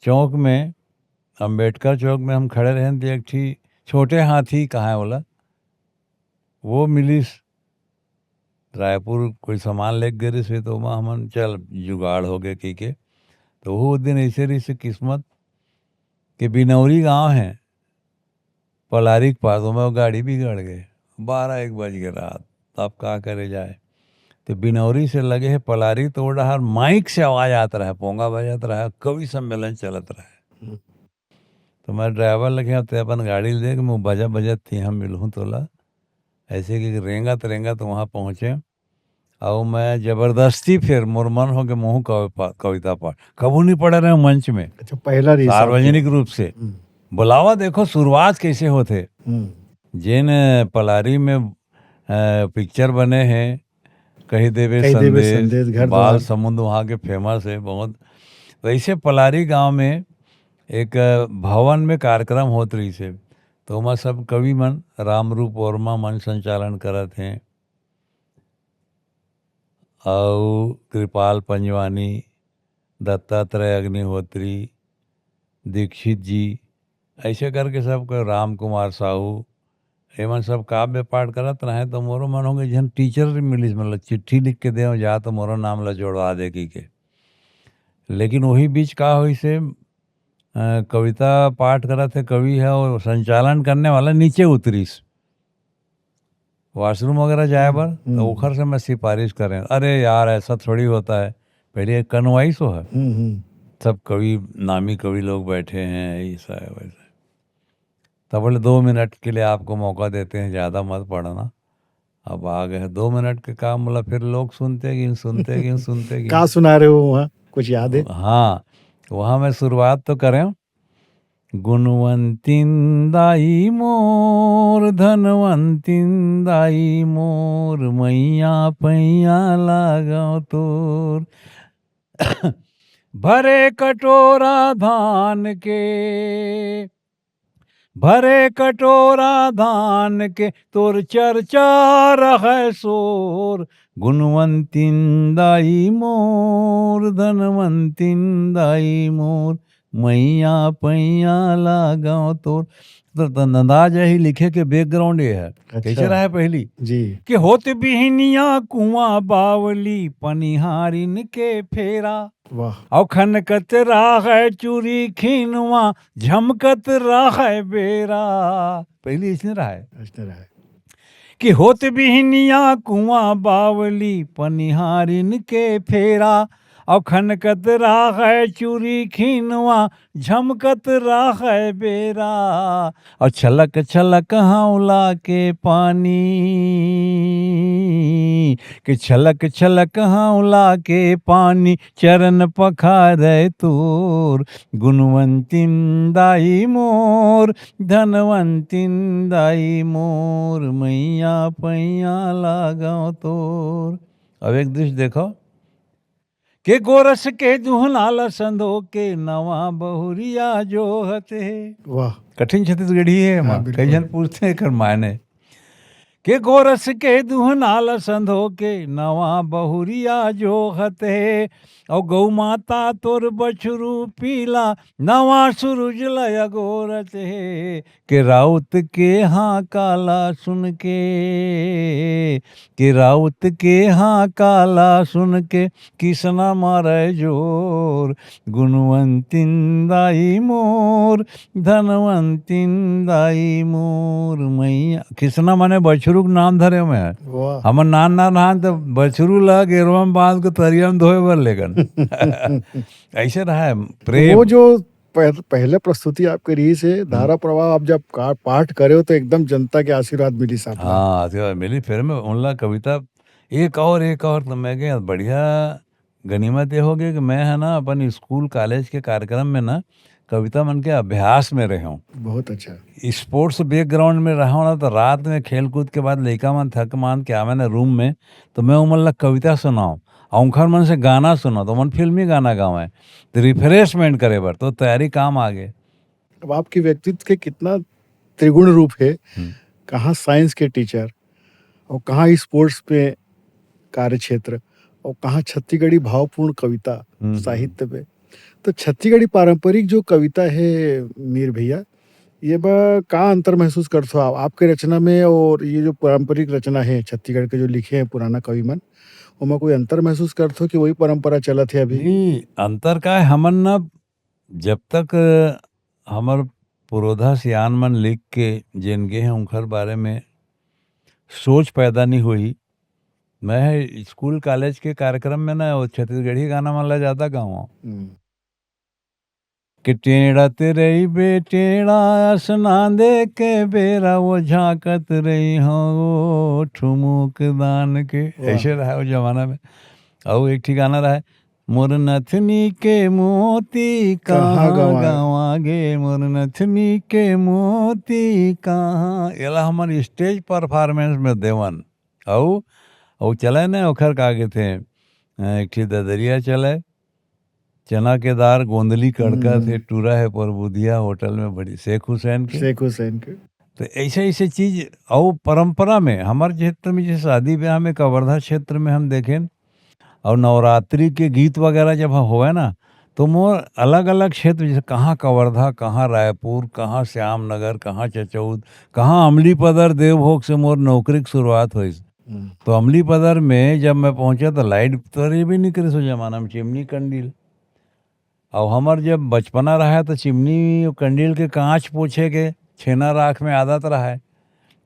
चौक में, अम्बेडकर चौक में हम खड़े रहेन, तो एक ठी छोटे हाथी कहाँ है बोला, वो मिलिस। रायपुर कोई सामान लेके गे रहिस, तो ओमा हमन चल जुगाड़ हो गए कहिके। तो वो दिन ऐसे रहिस किस्मत कि बिनौरी गांव है, पलारी के पास, ओमा गाड़ी बिगड़ गए, बारह एक बज गए रात, अब का करे जाए। तो बिनौरी से लगे है पलारी, तो वो डहार माइक से आवाज आत रहे, पोंगा बजत रहे, कवि सम्मेलन चलत रहे। हम्म। तो मैं ड्राइवर लगे, "ते अपन गाड़ी ले के मैं बजा बजत थी, हम मिलहूँ तोला।" ऐसे कि रेंगत रेंगत वहाँ पहुँचे, और मैं जबरदस्ती फिर मोर मन हो के महूँ कवि पा-, कविता पाठ, कभू नहीं पढ़े रहे मंच में, अच्छा, पहला रहिस आपके। सार्वजनिक रूप से। हम्म। बुलावा देखो शुरुआत कैसे होथे। हम्म। जेन पलारी में, अ, पिक्चर बने हैं, कही देवे कही देवे संदेश, संदेश, घर बाल द्वार। समुंद वहाँ के फेमस है बहुत। वैसे पलारी गांव में एक, अ, भवन में कार्यक्रम होत रहिस हे, तो ओमा सब कवि मन, रामरूप वर्मा मन संचालन करत हैं, अउ कृपाल पंजवानी, दत्तात्रेय अग्निहोत्री, दीक्षित जी, ऐसे करके सब कोई, राम कुमार साहू, एमन सब काव्य पाठ करत रहे, तो मोरो मन होगे, झन टीचर मिलिस, मतलब चिट्ठी लिख के दे, जा तो मोरो नाम ला जोड़वा दे की के। लेकिन वही बीच का होइस हे, अ, कविता पाठ करत हे कवि ह, और संचालन करने वाला नीचे उतरिस, वॉशरूम वगैरह जाए बर, हम्म, तो हम्म। ओखर से मैं सिफारिश करें, "अरे यार, ऐसा थोड़ी होता है।" पहले एक कनवाइस हो है, हम्म, हम्म। सब कवि, नामी कवि लोग बैठे हैं, ऐसा है, वैसा है। तब बोले, "दो मिनट के लिए आपको मौका देते हैं, ज़्यादा मत पढ़ना।" अब आ गए दो मिनट के काम, बोला, फिर लोग सुनते गिन, सुनते गिन, सुनते गिन। का सुना रहे हो वहाँ? कुछ याद है? हाँ, वहाँ मैं शुरुआत तो करें, "गुणवंतिन दाई मोर, धनवंतिन दाई मोर, मैया पैया लागव तोर।" भरे कटोरा धान के, भरे कटोरा धान के, तोर चर्चा रहय शोर। गुणवंतिन दाई मोर, धनवंतिन दाई मोर, मैया पैया लागव तोर। तो, तो अंदाज यही लिखे के बैकग्राउंड ये है। अच्छा। कैसे रहा है पहली? जी। कि होत बिहनिया कुआं बावली, पनिहारिन के फेरा। वाह। अउ खनकत राहय चूरी खिनवा, झमकत राहय बेरा। पहली इसने रहा है। इसने रहा है। कि होत बिहनिया कुआं बावली, पनिहारिन के फेरा। अउ खनकत राहय चूरी खिनवा, झमकत राहय बेरा। अउ छलक छलक हौला के पानी, कि छलक छलक हौला के पानी, चरण पखारय तोर। गुणवंतिन दाई मोर, धनवंतिन दाई मोर, मैया पैया लागव तोर। अब एक दृश्य देखो, के गोरस के दुहना ल संधो के, नवा बहुरिया जोहत हे। वाह। कठिन छत्तीसगढ़ी है हाँ, एमा, बिल्कुल। कई झन पूछते हैं एकर मायने। के गोरस के दुहना ल संधो के, नवा बहुरिया जोहत हे। अउ गौ माता तोर बछरू पीला, नवा सुरुज ल अगोरत हे। के राउत के हाका ला सुन के, के राउत के हाका ला सुन के, किसना मारय जोर। गुणवंतिन दाई मोर, धनवंतिन दाई मोर, मैया। किसना माने बछरू के नाम धरे में है। वाह। हमर नान नान रहन त बछरू ला गेरवा में बांध के तरिया में धोए बर लेगन। ऐसे रहा है प्रेम। वो जो पह-, पहले प्रस्तुति आपके रहिस हे, हम्म। धारा प्रवाह आप जब का-, पाठ करे हो तो एकदम जनता के आशीर्वाद मिलिस आप ला। हाँ, आशीर्वाद मिली। फिर मैं उनला कविता एक और, एक और, तो मैं कहे, बढ़िया गनीमत ये हो गई कि मैं है ना अपन स्कूल कॉलेज के कार्यक्रम में ना कविता मन के अभ्यास में रहे हूँ। बहुत अच्छा। स्पोर्ट्स बैकग्राउंड में रहा हूँ ना, तो रात में खेल कूद के बाद लइका मन थक मान के आवे ना रूम में, तो मैं उमन ला कविता सुनाऊँ और उनखर मन से गाना सुनाऊँ, तो मन फिल्मी गाना गावे, तो रिफ्रेशमेंट करे बर तो तैयारी काम आ गए। अब आपके व्यक्तित्व के कितना त्रिगुण रूप है, हम्म। कहाँ साइंस के टीचर और कहाँ स्पोर्ट्स पे कार्यक्षेत्र और कहाँ छत्तीसगढ़ी भावपूर्ण कविता, हम्म, हम्म। साहित्य पे। तो छत्तीसगढ़ी पारंपरिक जो कविता है मीर भैया, ये बा का अंतर महसूस करथो आप, आपके रचना में और ये जो पारंपरिक रचना है छत्तीसगढ़ के जो लिखे हैं पुराना कवि मन, ओमा कोई अंतर महसूस करथो कि वही परंपरा चलत है अभी? नहीं, अंतर का है, हमन ना जब तक हमर पुरोधा सियान मन लिख के जेन गे हैं उनकर बारे में सोच पैदा नहीं हुई। मैं स्कूल कॉलेज के कार्यक्रम में ना वो छत्तीसगढ़ी गाना मन ला ज्यादा गाऊँ। हम्म। कि टेढ़त रही बे टेढ़ा, असनांदे के बेरा वो झांकत रही हो वो ठुमुक दान के। वाह। ऐसे रहा वो जमाना में। और एक ठिकाना रहा है, "मोर नथनी के मोती कहाँ कहाँ गंवा-, गंवा गे, मोर नथनी के मोती कहाँ।" एला हमन स्टेज परफॉर्मेंस में देवन। अउ, अउ चले ने ओखर का कहिथे, अ, एक ठी ददरिया चले, चना के दार गोंदली कड़का हम्म। से टूरा है परबुधिया होटल में बड़ी शेख हुसैन के। शेख हुसैन के। तो ऐसे, ऐसे चीज अउ परंपरा में, हमारे क्षेत्र में जैसे शादी ब्याह में कवर्धा क्षेत्र में हम देखें, अउ नवरात्रि के गीत वगैरह जब ह-, होवय ना, तो मोर अलग-अलग क्षेत्र, जैसे कहाँ कवर्धा, कहाँ रायपुर, कहाँ श्याम नगर, कहाँ चचौद, कहाँ अमलीपदर, देवभोग से मोर नौकरी के शुरुआत होइस। हम्म। तो अमलीपदर में जब मैं पहुँचा तो लाइट तो रे भी नहीं करे, सो जमाना में चिमनी कंडील। और हमर जब बचपना रहा तो चिमनी कंडील के कांच पोछे के छेना राख में आदत रहा है।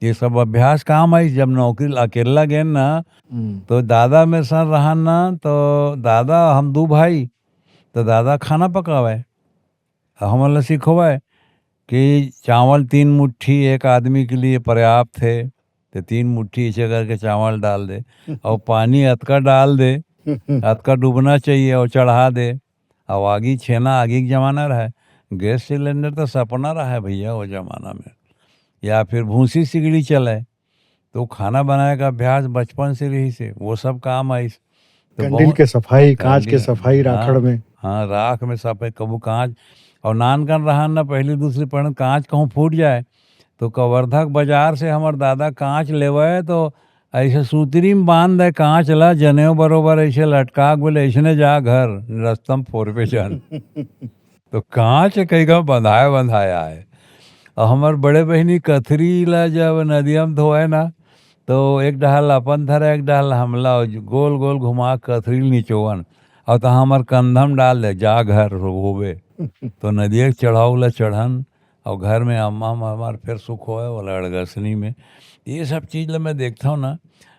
ये सब अभ्यास काम आई। जब नौकरी अकेला गेन ना, हम्म। तो दादा मेर संग रहन ना, तो दादा, हम दू भाई, तो दादा खाना पकावे, हमन ला सिखोवे कि चावल तीन मुट्ठी एक आदमी के लिए पर्याप्त है, तो तीन मुट्ठी ऐसे करके चावल डाल दे, और पानी अतका डाल दे, अतका डूबना चाहिए, और चढ़ा दे। और आगी छेना, आगी के जमाना रहा है, गैस सिलेंडर तो सपना रहा है भैया वो जमाना में, या फिर भूसी सिगड़ी चले, तो खाना बनाए का अभ्यास बचपन से रहिस हे, वो सब काम आइस। तो कंडील बहुत के सफाई, कांच के कंडील, सफाई, हाँ, राखड़ में। हाँ, राख में सफाई, कभू कांच। और नानकन रहन ना, पहली दूसरी पढ़न, कांच कहूँ फूट जाए, तो कवर्धा के बाजार से हमर दादा कांच लेवे, तो ऐसे सूतरी में बांध दे कांच ला, जनेऊ बरोबर ऐसे लटका के बोले, "ऐसने जा घर, रस्ता में फोरबे जान।" तो कांच कई का बंधाए बंधाए आए। और हमर बड़े बहिनी कथरी ला जब नदिया में धोए ना, तो एक डहार ला अपन धरे, एक डहार ला हमला, और गोल गोल घुमा के कथरी ला निचोवन, और तो हमर कंधा में डाल दे, "जा घर होबे।" तो नदिया के चढ़ाव ला चढ़न, और घर में अम्मा, अम्मा हमार फिर सुख होए वाला अड़गसनी में। ये सब चीज ला मैं देखता हूँ ना।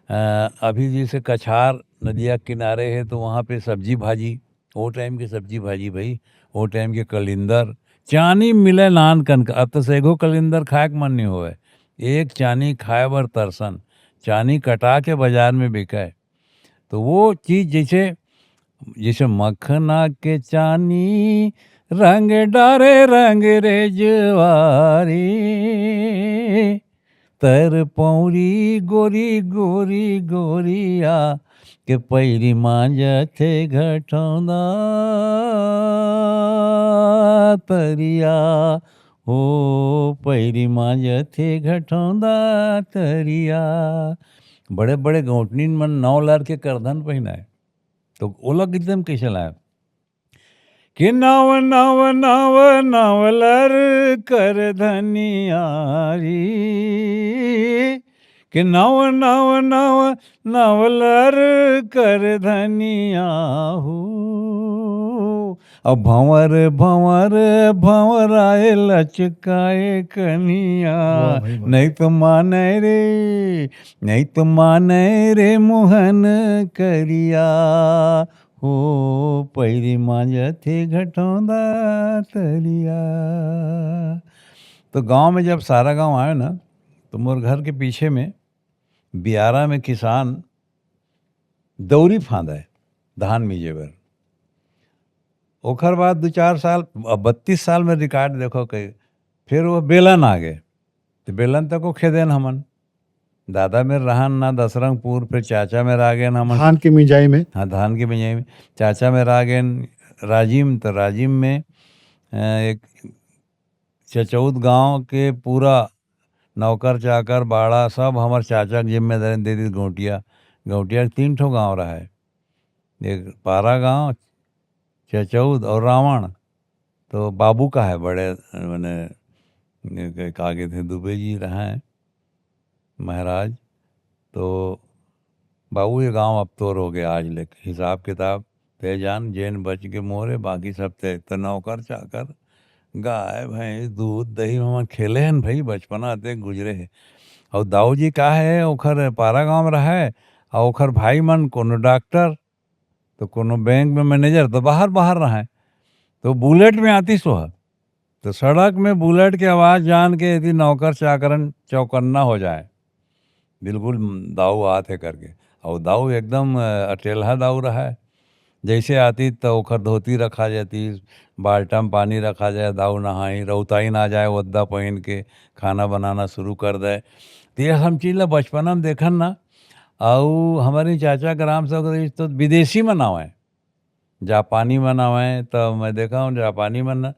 अ, अभी जैसे कछार नदिया के किनारे है, तो वहाँ पे सब्जी भाजी, वो टाइम के सब्जी भाजी भाई, वो टाइम के कलिंदर, चानी मिले नान कन का। अब तो सेगो कलिंदर खाए के मन नहीं होवे, एक चानी खाए बर तरसन, चानी कटा के बाजार में बिकाए। तो वो चीज जैसे, जैसे मखना के चानी, रंग डारे रंग रेजवारी, तर पौरी गोरी गोरी गोरिया, के पैरी मांजथे घटौंदा तरिया, हो पैरी मांजथे घटौंदा तरिया। बड़े बड़े गौटनीन मन नौ लार के करधन पहिनाए, तो ओला एकदम कैसे लाए? कि नव नव नव नव लर कर धनियारी, कि नव नव नव नव लर कर धनिया हो। अब भंवर भंवर भंवराए लचकाए कनिया, वाह भाई वाह। नहीं तो माने रे, नहीं तो माने रे मोहन करिया, हो पैरी मांजथे घटौंदा तरिया। तो गांव में जब सारा गांव आए ना, तो मोर घर के पीछे में बियारा में किसान दौरी फांदे धान मिजे बर। ओकर बाद दू चार साल, अब बत्तीस साल में रिकॉर्ड देखो के, फिर वो बेलन आ गए, तो बेलन तक को खेदेन हमन। दादा मेर रहन ना दसरंगपुर, फिर चाचा मेर आ गेन हमन। धान के मिंजाई में? हाँ, धान के मिंजाई में। चाचा मेर आ गेन राजिम, तो राजिम में, अ, एक चचौद गांव के पूरा नौकर चाकर, बाड़ा, सब हमर चाचा के जिम्मेदारी दे दी। गौटिया, गौटिया के तीन ठो गांव रहे, एक पारा गांव, चचौद और रावण। तो बाबू का है बड़े, माने, का कहते हैं, दुबे जी रहे हैं महाराज। तो बाबू, ये गांव अब तोर हो गया आज ले, हिसाब किताब ते जान, जेन बच के मोरे, बाकी सब ते। तो नौकर चाकर, गाय भैंस, दूध दही में हमन खेले हन भाई, बचपना ते गुजरे है। और दाऊ जी का है, ओखर पारा गांव में रहे, और ओखर भाई मन कोनो डॉक्टर, तो कोनो बैंक में मैनेजर, तो बाहर बाहर रहे। तो बुलेट में आती सोहा, तो सड़क में बुलेट के आवाज जान के यदि नौकर चाकरन चौकन्ना हो जाए, बिल्कुल दाऊ आत है करके। और दाऊ एकदम, अ, अटेलहा दाऊ रहा है। जैसे आती तो ओखर धोती रखा जाती, बाल्टा में पानी रखा जाए, दाऊ नहाई, रौताई ना जाए, ओद्दा पहन के खाना बनाना शुरू कर दे। तो ये हम चीज ला बचपना में देखन ना, अउ हमरे चाचा के राम साहू के तो विदेशी मन आवय, जापानी मन आवय, त मैं देखा हूँ जापानी मन ना,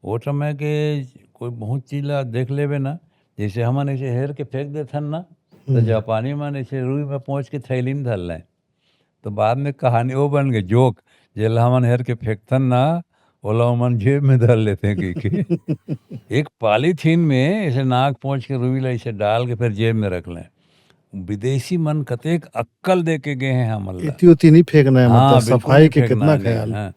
वो समय के कोई बहुत चीज ला देख लेबे ना, जैसे हमन ऐसे हेर के फेंक देथन ना, तो हम्म। जापानी मन ऐसे रुई में पहुँच के थैली में धर लें। तो बाद में कहानी वो बन गई, जोक, जेला हमन हेर के फेंकथन ना, ओला ओमन जेब में धर लेथे कहिके। एक पॉलीथीन में ऐसे नाक पोंछ के रुई ला ऐसे डाल के फिर जेब में रख लें। विदेशी मन कतेक अक्कल दे के गए हैं हमन ला। इति उति नहीं फेंकना है, हाँ, मतलब, बिल्कुल सफाई नहीं के फेंकना कितना है, नहीं, ख्याल। हाँ।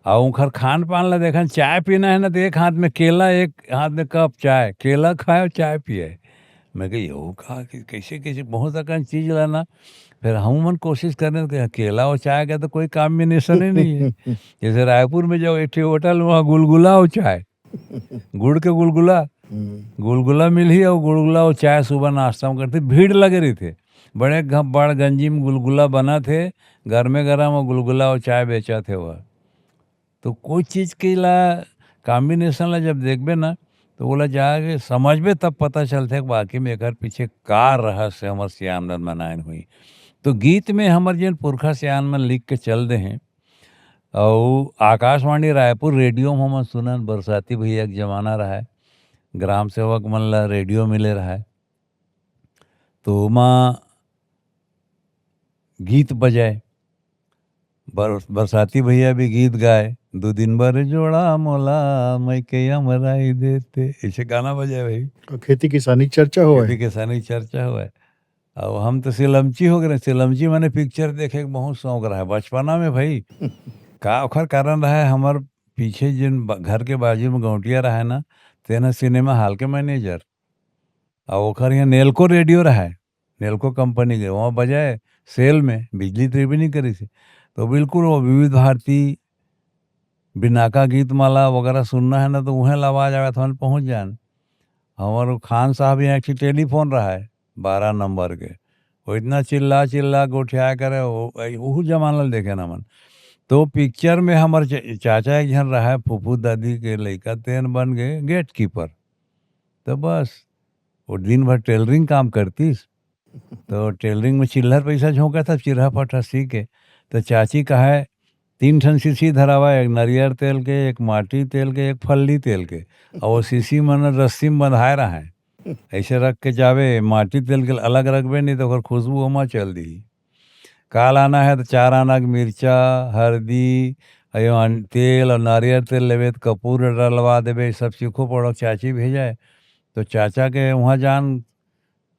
अउ उनकर खान पान ला देखन, चाय पीना है ना, तो एक हाथ में केला, एक हाथ में कप चाय, केला खाए और चाय पिए। मैं कहा, "यो का, कि-, कैसे, कैसे बहुत अकन चीज ला ना।" फिर हम मन कोशिश करें कि केला और चाय का तो कोई कॉम्बिनेशन ही नहीं है। जैसे रायपुर में जाओ, एक ठे होटल, वहाँ गुलगुला और चाय, गुड़ के गुलगुला, हम्म। गुलगुला मिलही और गुलगुला और चाय सुबह नाश्ता में करथे, भीड़ लगे रहिथे। बड़े घ-, बड़ गंजी में गुलगुला बनथे, गरमे गरम और गुलगुला और चाय बेचथे वह। तो कोई चीज के ला, कॉम्बिनेशन ला जब देखबे ना, तो ओला जाके समझबे, तब पता चलथे कि वाकई में एकर पीछे का रहस्य हमर सियान मन बनायन हुई। तो गीत में हमर जेन पुरखा सियान मन लिख के चल दे हैं, अउ आकाशवाणी रायपुर रेडियो में हमन सुनन, बरसाती भैया के जमाना रहय, ग्राम सेवक मन ला रेडियो मिले रहय, तो ओमा गीत बजाय, बर-, बरसाती भैया भी गीत गाय, "दू दिन बर जोड़ा मोला, मइके अमराई देते", ऐसे गाना बजाय भाई। और खेती किसानी के चर्चा होवय। खेती किसानी के चर्चा होवय। अब हम तो सिलमची हो गए, सिलमची माने पिक्चर देखे के बहुत शौक रहा है बचपना में भाई। का ओखर कारण रहा है, हमर पीछे जिन ब-, घर के बाजू में गौंटिया रहा है ना, तेना सिनेमा हॉल के मैनेजर। अब ओखर यहाँ नेल्को रेडियो रहा है, नेल्को कंपनी के, वहाँ बजाए सेल में, बिजली तो भी नहीं करी थी। तो बिल्कुल वो विविध भारती, बिनाका गीत माला वगैरह सुनना है ना, तो उहें ला आवाज आवे तो हम पहुँच जान। हमारे खान साहब यहाँ एक ठे टेलीफोन रहा है, बारह नंबर के, वो इतना चिल्ला चिल्ला गोठिया करे, वो, वहू जमाना ल देखे ना मन। तो पिक्चर में हमारे च-, चाचा एक जन रहा है, फूफू दादी के लइका, तेन बन गए गेट कीपर। तो बस, वो दिन भर टेलरिंग काम करतीस, तो टेलरिंग में चिल्लर पैसा झोंका था, चिरहा फटहा सी के। तो चाची कहा है, "तीन ठन शीशी धरावा, एक नरियर तेल के, एक माटी तेल के, एक फल्ली तेल के।" और वो शीशी मन रस्सी में बंधाए रहा है, ऐसे रख के जावे, माटी तेल के अलग रखबे, नहीं तो ओकर खुशबू ओमा चल दी। का लाना है, तो चार आना के मिर्चा, हरदी, अयो अन-, तेल और नारियल तेल लेबे, तो कपूर डलवा देबे, सब चीखो पड़ो, चाची भेजाए। तो चाचा के वहाँ जान,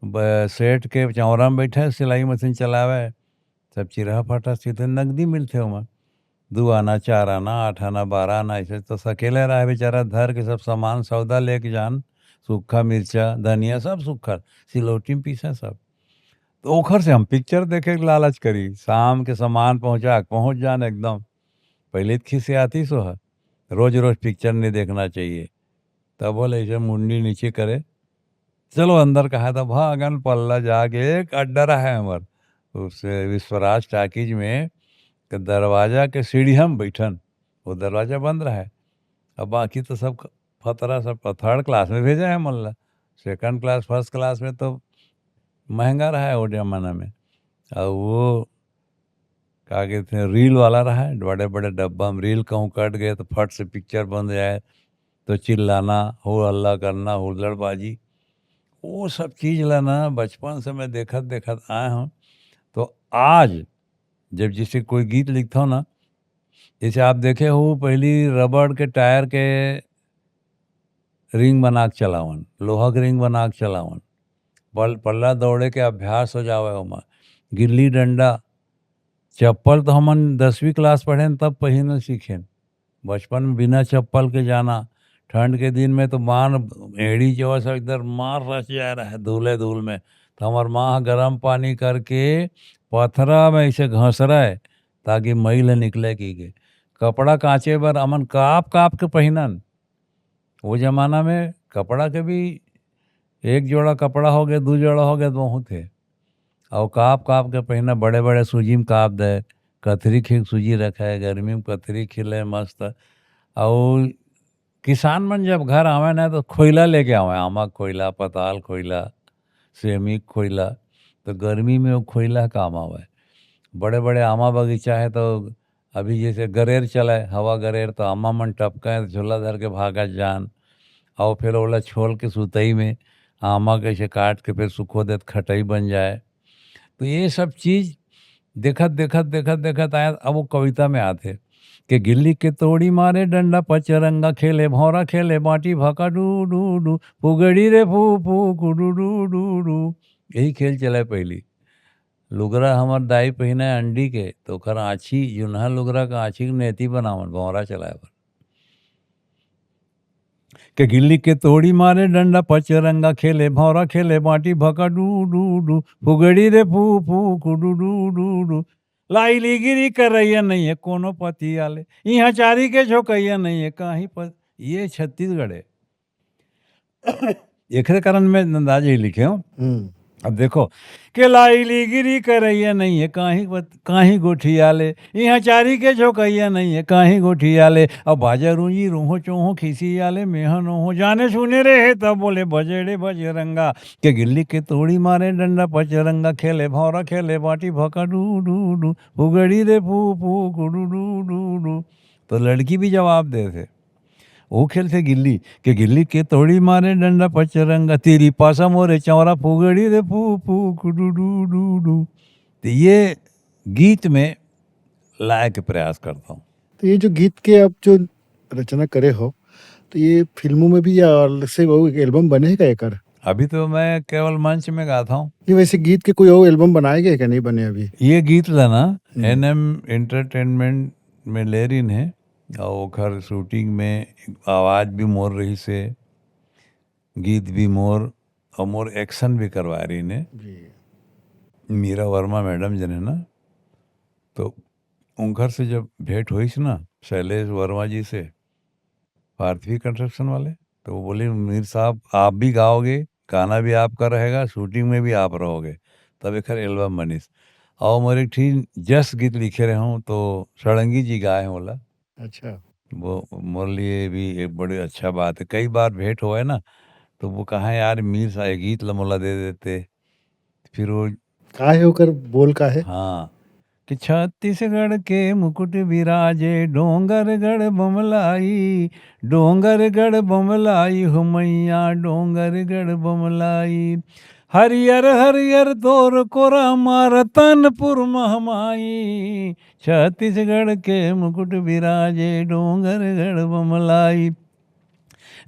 ब-, सेठ के चौरा में बैठे, सिलाई मशीन चलावे, सब चिरहा फटा सीधे नगदी मिलथे ओमा। दू आना, चार आना, आठ आना, बारह आना, ऐसे तो सकेले रहे बेचारा, धर के सब सामान सौदा लेके जान, सूखा मिर्चा, धनिया, सब सूखा, सिलौटी में पीसा सब। तो ओखर से हम पिक्चर देखे के लालच करी, शाम के सामान पहुँचा के पहुँच जान एकदम। पहले तो खिसियाती सो है, "रोज रोज पिक्चर नहीं देखना चाहिए।" तब बोले, ऐसे मुंडी नीचे करे, "चलो अंदर।" कहा था, भागन पल्ला जाके एक अड्डा रहा है हमार, उस विश्वराज टाकीज में, के दरवाजा के सीढ़िया में बैठन, वो दरवाजा बंद रहा है। अब बाकी तो सब ख-, फतरा, सब थर्ड क्लास में भेजा है मन ला, सेकंड क्लास, फर्स्ट क्लास में तो महंगा रहा है वो जमाना में। और वो का कहते हैं, रील वाला रहा है, बड़े बड़े डब्बा में रील कहूँ कट गए तो फट से पिक्चर बंद जाए, तो चिल्लाना, हो हल्ला करना, हुल्लड़बाजी, वो सब चीज ला ना बचपन से मैं देखत देखत आए हूँ। तो आज जब जैसे कोई गीत लिखता हूँ ना, जैसे आप देखे हो पहली रबड़ के टायर के रिंग बना के चलावन, लोहा के रिंग बना के चलावन, पल-, पल्ला दौड़े के अभ्यास हो जावे ओमा, गिल्ली डंडा, चप्पल तो हमन दसवीं क्लास पढ़ेन तब पहिरना सीखेन। बचपन में बिना चप्पल के जाना, ठंड के दिन में तो मार एड़ी जो है सब इधर मार रच जाए रहे धूले धूल में। तो हमार माँ गरम पानी करके पथरा में ऐसे घसरा है ताकि मई ले निकले की के। कपड़ा कांचे बर हमन काप काप के पहिनन। वो जमाना में कपड़ा के भी एक जोड़ा कपड़ा हो गए, दू जोड़ा हो गए, तो बहुत है। और काप काप के पहिना, बड़े बड़े सूजी में काप दे, कथरी खींच सूजी रखे, गर्मी में कथरी खिले मस्त। और किसान मन जब घर आवे ना, तो खोइला लेके आवे, आमा खोइला, पताल खोइला, सेमी खोइला। तो गर्मी में वो खोइला काम आवे। बड़े बड़े आमा बगीचा है, तो अभी जैसे गरेर चले, हवा गरेर, तो आमा मन टपके, तो झोला धर के भागत जान। और फिर ओला छोल के सुतई में आमा के ऐसे काट के फिर सुखो देत, खटई बन जाए। तो ये सब चीज देखत, देखत, देखत, देखत आया, अब वो कविता में आते। के गिल्ली के तोड़ी मारे डंडा पचरंगा, खेले भौरा खेले बाटी भका डू डू डू, पुगड़ी रे फू फू कुडू डू डू डू। यही खेल चले पहली। लुगरा हमर दाई पहिने अंडी के, तो ओखर आँछी, जुनहा लुगरा का आँछी के नेती बनावन भौरा चलाए बर। के गिल्ली के तोड़ी मारे डंडा पचरंगा, खेले भौरा खेले बाटी भका डू डू डू, फुगड़ी रे फू फू कुडू डू डू डू। लाई ली गिरी करैया नहीं है कोनो पति आले, यहाँ चारी के झोंकैया नहीं है काहीं पर। ये छत्तीसगढ़ है। एकरे कारण मैं अंदाज यही लिखे हूँ। हम्म। अब देखो, के लाई ली गिरी करैया नहीं है काहीं बत-, काहीं गोठिया ले, यहाँ चारी के झोंकैया नहीं है काहीं गोठिया ले। अब बाजा रूंजी रूहो चोहो खिसिया ले, मेहनो हो जाने सुने रहे तब बोले बजड़े बजरंगा। के गिल्ली के तोड़ी मारे डंडा पचरंगा, खेले भौरा खेले बाटी भका डू डू डू, फुगड़ी रे फू फू कुडू डू डू डू। तो लड़की भी जवाब दे थे, वो खेल थे गिल्ली, के गिल्ली के तोड़ी मारे डंडा पचरंगा, तेरी पासा मोरे चौरा फुगड़ी रे फू फू कुडू डू डू डू। तो ये गीत में लाए के प्रयास करता हूँ। तो ये जो गीत के आप जो रचना करे हो, तो ये फिल्मों में भी या अलग से वो एक एल्बम बने का एकर? अभी तो मैं केवल मंच में गाता हूँ। ये वैसे गीत के कोई और एल्बम बनाए गए क्या, नहीं बने अभी? ये गीत ला ना हम्म। एनएम एंटरटेनमेंट में ले रही है, और ओखर शूटिंग में आवाज भी मोर रही से, गीत भी मोर, और मोर एक्शन भी करवा रही ने। जी। मीरा वर्मा मैडम जने ना, तो उनकर से जब भेंट हुई ना शैलेश वर्मा जी से, पार्थवी कंस्ट्रक्शन वाले, तो वो बोले, "मीर साहब, आप भी गाओगे, गाना भी आपका रहेगा, शूटिंग में भी आप रहोगे।" तब एकर एल्बम बनिस। और मोर एक ठी जस गीत लिखे रहे हूँ, तो सड़ंगी जी गाए हैं बोला। अच्छा। वो मोर लिए भी एक बड़ी अच्छा बात है। कई बार भेंट हुआ है ना, तो वो कहा, "यार मीर साहब, ये गीत ला मोला दे देते।" फिर वो का है ओकर बोल का है? हाँ, कि छत्तीसगढ़ के मुकुट विराजे डोंगरगढ़ बमलाई, डोंगरगढ़ बमलाई हो मैया, डोंगरगढ़ बमलाई। हरियर हरियर तोर कोरा मार तनपुर महमाई, छत्तीसगढ़ के मुकुट विराजे डोंगरगढ़ बमलाई।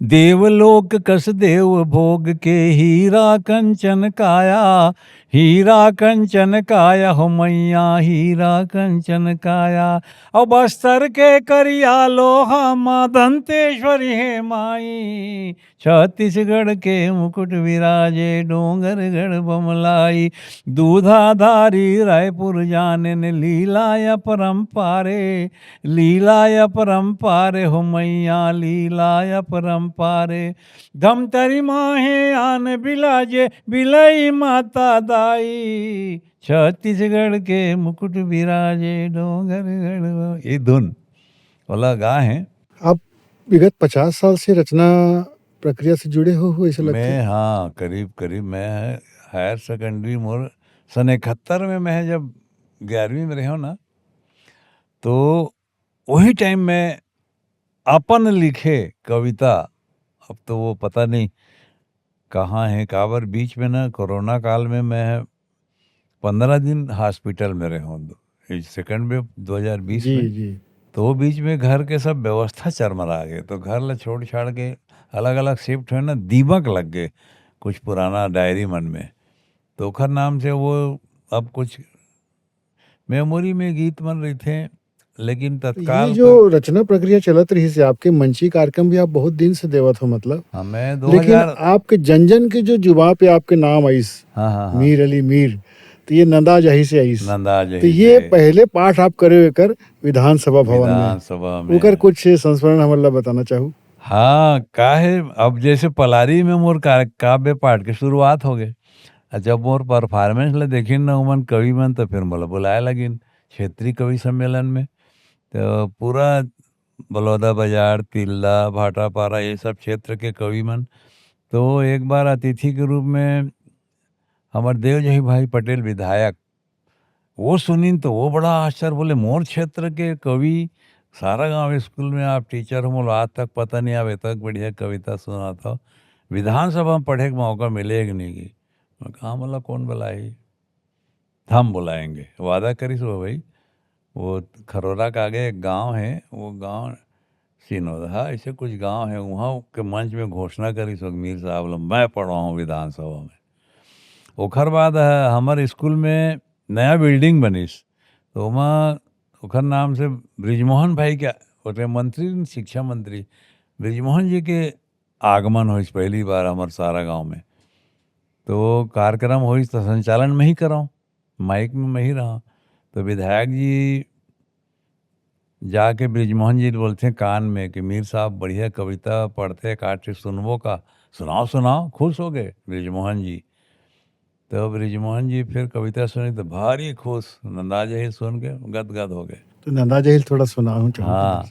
देवलोक कस देव भोग के हीरा कंचन काया, हीरा कंचन काया हो मैया, हीरा कंचन काया। और बस्तर के करिया लोहा माँ दंतेश्वरी हे माई, छत्तीसगढ़ के मुकुट विराजे डोंगरगढ़ बमलाई। दूधाधारी रायपुर जाने ने लीला अपरंपारे, लीला अपरंपारे हो मैया, लीला अपरंपारे। धमतरी माहे आन बिलाजे बिलई माता दाई, छत्तीसगढ़ के मुकुट विराजे डोंगरगढ़। ये धुन वाला गा है। आप विगत पचास साल से रचना प्रक्रिया से जुड़े हो, हो ऐसे लगता मैं, है? हाँ, करीब करीब मैं हायर सेकेंडरी मोर सन इकहत्तर में, मैं जब ग्यारहवीं में रहे ना, तो वही टाइम में अपन लिखे कविता, अब तो वो पता नहीं कहाँ है, काबर बीच में ना कोरोना काल में मैं पंद्रह दिन हॉस्पिटल में रहे हूँ, सेकेंड वेव दो हज़ार बीस जी, में। जी। तो वो बीच में घर के सब व्यवस्था चरमरा गए, तो घर ला छोड़ छाड़ के अलग अलग शिफ्ट हुए ना, दीमक लग गए कुछ पुराना डायरी मन में, तो ओखर नाम से वो अब कुछ मेमोरी में गीत मन रहिथे, लेकिन तो ये तत्काल जो रचना प्रक्रिया चलत रही से आपके मंची कार्यक्रम भी आप बहुत दिन से देवत हो, मतलब, हाँ, मैं लेकिन दो हज़ार आपके जन जन के जो जुबान पे आपके नाम आइस, हाँ, हाँ, हाँ। मीर अली मीर, तो ये नंदा जाही से आइस। नंदा जाही तो ये से। पहले पाठ आप करे एकर विधानसभा भवन में, विधानसभा में। ओकर कुछ संस्मरण हमन ला बताना चाहू? हाँ, का है, अब जैसे पलारी में मोर का-, काव्य पाठ के शुरुआत हो गए, आ जब मोर परफॉर्मेंस ला देखिन न उमन कवि मन, तो फिर मोला बुलाए लगिन क्षेत्रीय कवि सम्मेलन में। तो पूरा बलौदा बाजार, तिल्दा, भाटापारा, ये सब क्षेत्र के कवि मन। तो एक बार अतिथि के रूप में हमर देवजही भाई पटेल विधायक, वो सुनिन तो वो बड़ा आश्चर्य, बोले, "मोर क्षेत्र के कवि, सारा गांव स्कूल में आप टीचर हो, मोला आज तक पता नहीं, आप इतना बढ़िया कविता सुनात हो, विधानसभा में पढ़े के मौका मिले कि नहीं?" मैं कहा, "मोला कौन बुलाही, हम बुलाएंगे।" वादा करिस वो भाई, वो खरोरा के आगे एक गांव है, वो गांव सिनोदहा, ऐसे कुछ गांव है, वहाँ के मंच में घोषणा करिस मीर साहब ल, "मैं पढ़ाहूँ विधानसभा में।" ओखर बाद, अ, हमर स्कूल में नया बिल्डिंग बनिस, तो ओमा ओखर नाम से बृजमोहन भाई के, ओते मंत्री, शिक्षा मंत्री बृजमोहन जी के आगमन होइस पहली बार हमर सारा गांव में। तो कार्यक्रम होइस तो संचालन मैं ही कराऊं, माइक में मैं ही रहा। तो विधायक जी जाके बृजमोहन जी बोलथे कान में कि "मीर साहब बढ़िया कविता पढ़थे, काट के सुनबो का?" "सुनाओ, सुनाओ।" खुश हो गए बृजमोहन जी। तो बृजमोहन जी फिर कविता सुनी तो भारी खुश, नंदा जही सुन के गदगद हो गए। तो नंदा जही थोड़ा सुनाओ, चलो। हाँ।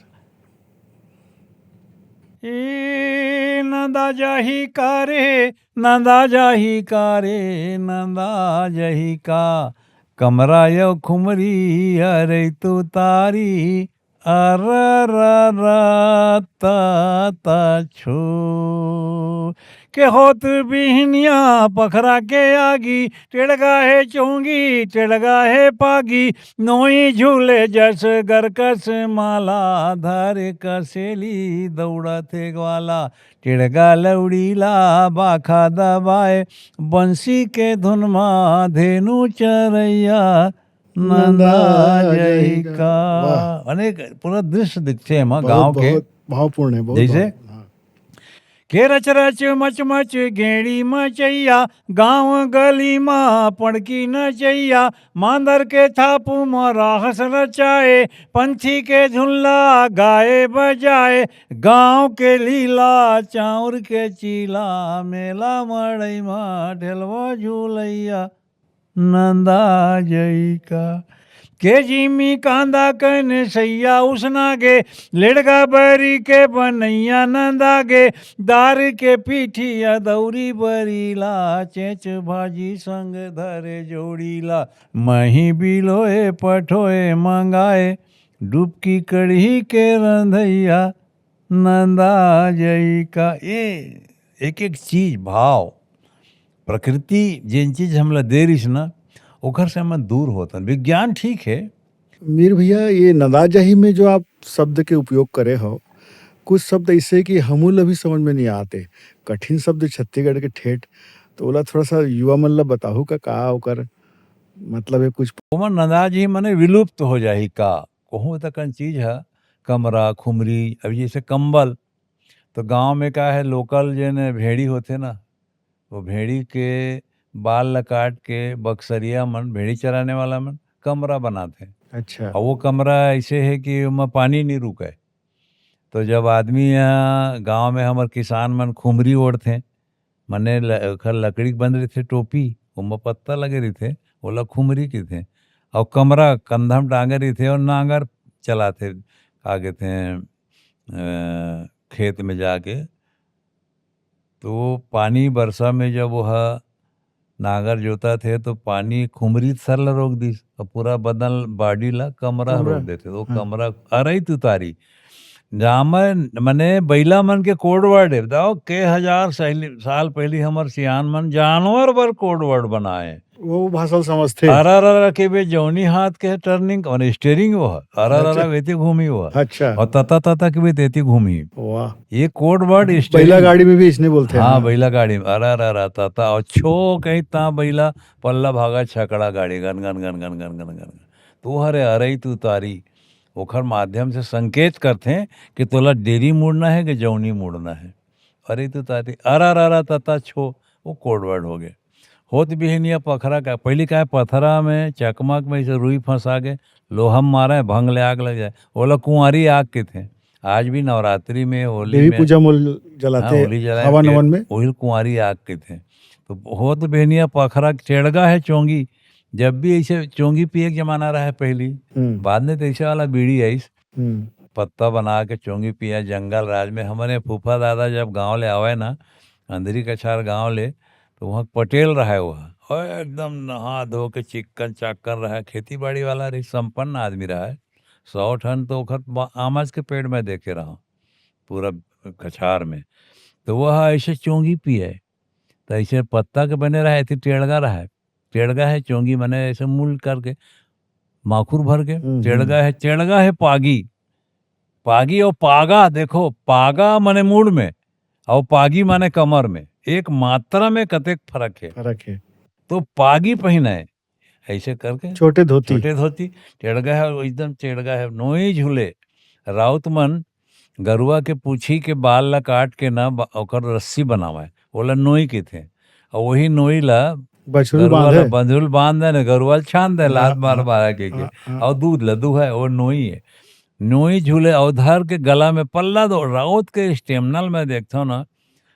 ए नंदा जाही का रे, नंदा जाही का रे, नंदा जाही का, कमरा यो खुमरी अरे तू तारी, अरररत छो। के होत बिहनिया पखरा के आगी, टेड़गा हे चोंगी, टेड़गा हे पागी, नोई झूले जस गरकस माला, धर कसेली दौड़त हे ग्वाला, टेड़गा लौड़ीला बाखा दबाए, बंसी के धुन मा धेनु चरैया, नंदा जही का। वाह। अनेक पूरा दृश्य दिखथे एमा बहुत, गांव के। बहुत भावपूर्ण है, बहुत जैसे? भावपूर्ण, हाँ। के रच रच मच मच गेड़ी मचैया, गांव गली मा पड़की नचैया, मांदर के थापू मा राहस रचाए, पंछी के झुल्ला गाए बजाए, गांव के लीला चाउर के चीला, मेला मड़ई मा ढेलवा झूलैया, नंदा जई का। के जिमी कांदा कन सैया उसना गे, लेड़गा बरी के बनैया नंदा गे, दार के पीठिया दौरी बरी ला, चेंच भाजी संग धरे जोड़ी ला, मही बिलोए पठोए मंगाए, डुबकी कढ़ी के रंधैया, नंदा जई का। ये एक-एक चीज, भाव, प्रकृति जेन चीज हमला दे रिहिस ना, ओखर से हमन दूर होतन। विज्ञान ठीक है। मीर भैया, ये नंदा जही में जो आप शब्द के उपयोग करे हो, कुछ शब्द ऐसे कि हमू ला भी समझ में नहीं आते, कठिन शब्द छत्तीसगढ़ के ठेठ, तो ओला थोड़ा सा युवा मन ला बताहू का, का ओकर मतलब है कुछ? ओमन नंदा जही मने विलुप्त हो जाही का, कहूँ तकन चीज ह, कमरा, खुमरी, अभी जैसे कंबल, तो गांव में का है, लोकल जेन भेड़ी होथे ना, वो भेड़ी के बाल ला काट के बक्सरिया मन, भेड़ी चराने वाला मन, कमरा बनाथे। अच्छा। और वो कमरा ऐसे है कि ओमा पानी नहीं रुके। तो जब आदमी यहाँ गांव में हमर किसान मन खुमरी ओढ़थे, मने ल-, ओखर लकड़ी के बन रहिथे टोपी, ओमा पत्ता लगे रहिथे, ओला खुमरी कहिथे। और कमरा कंधा में टांगे रहिथे और नांगर चलाथे, का कहिथे, अ, खेत में जाके। तो वो पानी बरसा में जब वो ह नांगर जोतथे तो पानी खुमरी सर ला रोक दिस और पूरा बदन, बॉडी ला कमरा कमरा। रोक देथे। तो हाँ। कमरा अरई तुतारी। जामन, मने बइला मन के कोड वर्ड हे। बताओ, के हजार सैली-, साल पहिली हमर सियान मन जानवर बर कोड वर्ड बनाए। वो भाषा ल समझथे। अरा रा रा के बे जौनी हाथ के टर्निंग, माने स्टीयरिंग वो ह। अरा रा अच्छा। रा वेती घूमी वो ह। अच्छा। और तता तता के बे तेती घूमी। वाह। ये कोड वर्ड स्टीयरिंग। बैला गाड़ी में भी इसने बोलते हैं, हाँ, हाँ। बैला गाड़ी में। अरा रा रा तता और छो कहीं ता बैला पल्ला भागा छकड़ा गाड़ी gun gun gun gun gun gun gun. तो हरे अरई तुतारी ओखर माध्यम से संकेत करथे कि तोला डेरी मुड़ना है कि जौनी मुड़ना है। अरई तुतारी, अरा रा रा तता छो, वो कोड वर्ड हो गए। होत बिहनिया पखरा का, पहिली का है, पथरा में, चकमक में ऐसे रुई फंसा के, लोहा म मारे, भंग ले आग लग जाए, ओला कुंवारी आग कहिथे। आज भी नवरात्रि में, होली देवी में, पूजा में हाँ, जलाते, होली जलाए, हवन पेड़, हवन में। ओही ल कुंवारी आग कहिथे। तो होत बिहनिया पखरा, टेड़गा है चोंगी, जब भी ऐसे चोंगी पिए के जमाना रहा है पहली, हम्म। बाद में तो ऐसे वाला बीड़ी आइस, हम्म। पत्ता बना के चोंगी पिया जंगल राज में। हमरे फूफा दादा जब गांव ले आवे ना, अंधरी कछार गांव ले, तो वहाँ पटेल रहा है वहाँ, और एकदम नहा धो के चिक्कन चाक्कन रहा है, खेती बाड़ी वाला रही, संपन्न आदमी रहा है। सौ ठन तो ओखर बा-, आमज के पेड़ में देखे रहा पूरा कछार में। तो वह ऐसे चोंगी पिए, तो ऐसे पत्ता के बने रहा, ऐसे टेड़गा रहा है, टेड़गा है चोंगी, मने ऐसे मुल करके माखुर भर के। हम्म, टेड़गा हम्म। हे, टेड़गा हे पागी। पागी अउ पागा, देखो, पागा माने मुड़ में, अउ पागी माने कमर में। एक मात्रा में कतेक फरक हे। फरक हे। तो पागी पहिने, ऐसे करके। छोटे धोती। छोटे धोती, टेड़गा हे, एकदम टेड़गा हे, नोई झूले। राउत मन गरुआ के पूछी के बाल ला काट के ना ब-, ओकर रस्सी बनावे, ओला नोई कहिथे। अउ वही नोई ला बछरू गरुआ ला बांधे। बंधुल बांध दे ने, गरुआ ल छान दे, हाँ, लात मार हाँ, मारा के, के। हाँ, हाँ। अउ दूध ला दुहे, वो नोई हे। नोई झूले अउ धर के गला में पल्ला दो, राउत के स्टेमनल में देखथो ना,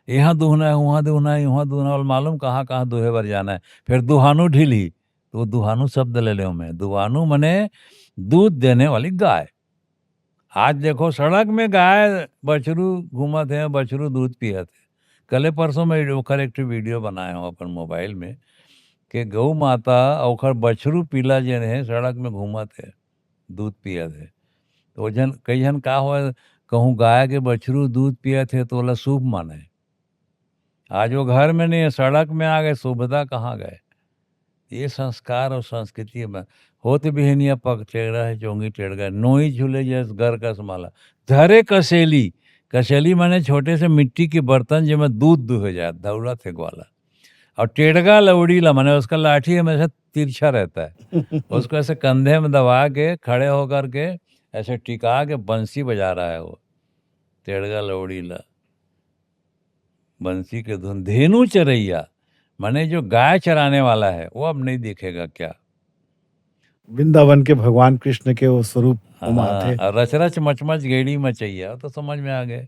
यहाँ दुहना हे, वहाँ दुहना हे, वहाँ दुहना हे, मालूम कहाँ, कहाँ दुहे बर जाना हे। फिर दुहानू ढीलही, तो दुहानू शब्द ले लेव मैं। दुहानू मने दूध देने वाली गाय। आज देखो, सड़क में गाय बछरू घूमत हे, बछरू दूध पियत हे। कले परसों में ओकर एक ठो वीडियो बनाए हूँ अपन मोबाइल में, कि गौ माता अउ ओकर बछरू पीला जेन हे, सड़क में घूमत हे, दूध पियत हे। तो झन, कई झन का होय, कहूँ गाय के बछरू दूध पियत हे, तो ओला शुभ माने। आज वो घर में नहीं है, सड़क में आ गए, शुभता कहाँ गए? ये संस्कार अउ संस्कृति में होत बिहनिया पग टेढ़ा हे, चोंगी टेढ़ा हे, नोई झूले जस गर कस माला। धरे कसेली, कसेली माने छोटे से मिट्टी के बर्तन, जेमे दूध दुहे जात, दौड़त हे ग्वाला। अउ टेड़गा लौड़ी ला, माने उसका लाठी हमेशा तिरछा रहता है। उसको ऐसे कंधे में दबा के, खड़े होकर के, ऐसे टिका के बंसी बजा रहा है वो, टेड़गा लौड़ी ला। बंसी के धुन। धेनु चरैया, माने जो गाय चराने वाला है, वो अब नहीं दिखेगा क्या? वृंदावन के भगवान कृष्ण के वो स्वरूप ओमा हाँ, आथे। अउ रच रच मच मच गेड़ी मचैया, तो समझ में आ गए।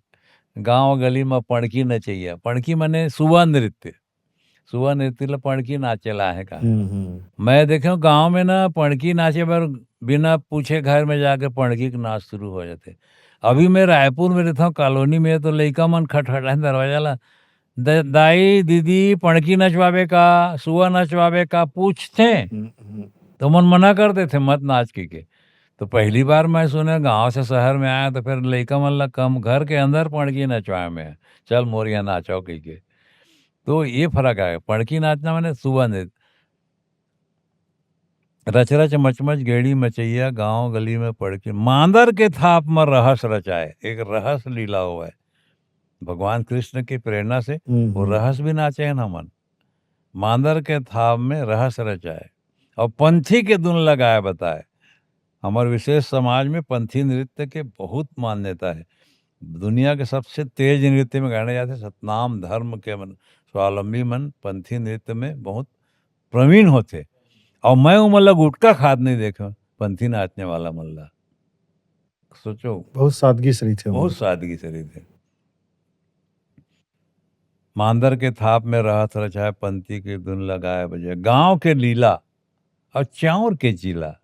गाँव गली में पड़की नचैया, पड़की माने सुआ नृत्य, सुआ नृत्य ला पड़की नाचे ला हे का? हम्म, हम्म। मैं देखे हूँ गाँव में ना पड़की नाचे बर बिना पूछे घर में जाके पड़की के नाच शुरू हो जाथे। अभी मैं रायपुर में रहता हूँ, कॉलोनी में, तो लइका मन खटखटाए दरवाजा ला, "द-, दाई, दीदी, पड़की नचवाबे का, सुआ नचवाबे का?" पूछथे। हम्म, हम्म। तो मन मना कर देथे, "मत नाच," कहिके। तो पहली बार मैं सुने, गाँव से शहर में आया, तो फिर लइका मन ला कम, घर के अंदर पड़की नचवाए में, "चल मोर यहाँ नाचो," कहिके। तो ये फर्क आय। पड़की नाचना माने सुआ नृत्य। रच रच मच मच गेड़ी मचैया, गाँव गली में पड़की। मांदर के थाप म रहस रचाए, एक रहस लीला होवय। भगवान कृष्ण की प्रेरणा से हम्म, वो हम्म। रहस भी नाचे हैं ना मन। मांदर के थाप में रहस रचाए, अउ पंथी के धुन ला गाय बताए। हमर विशेष समाज में पंथी नृत्य के बहुत मान्यता हे। दुनिया के सबसे तेज नृत्य में गाने जाथे सतनाम धर्म के मन, स्वावलंबी मन पंथी नृत्य में बहुत प्रवीण होथे। अउ मैं उमन ला गुटखा खात नहीं देखे, पंथी नाचने वाला मन ला। सोचो। बहुत सादगी से रहिथे बहुत उमन। सादगी से रहिथे। मांदर के थाप में रहत रचाए, पंथी के धुन ला गाय बजे। गाँव के लीला अउ चाउर के चीला।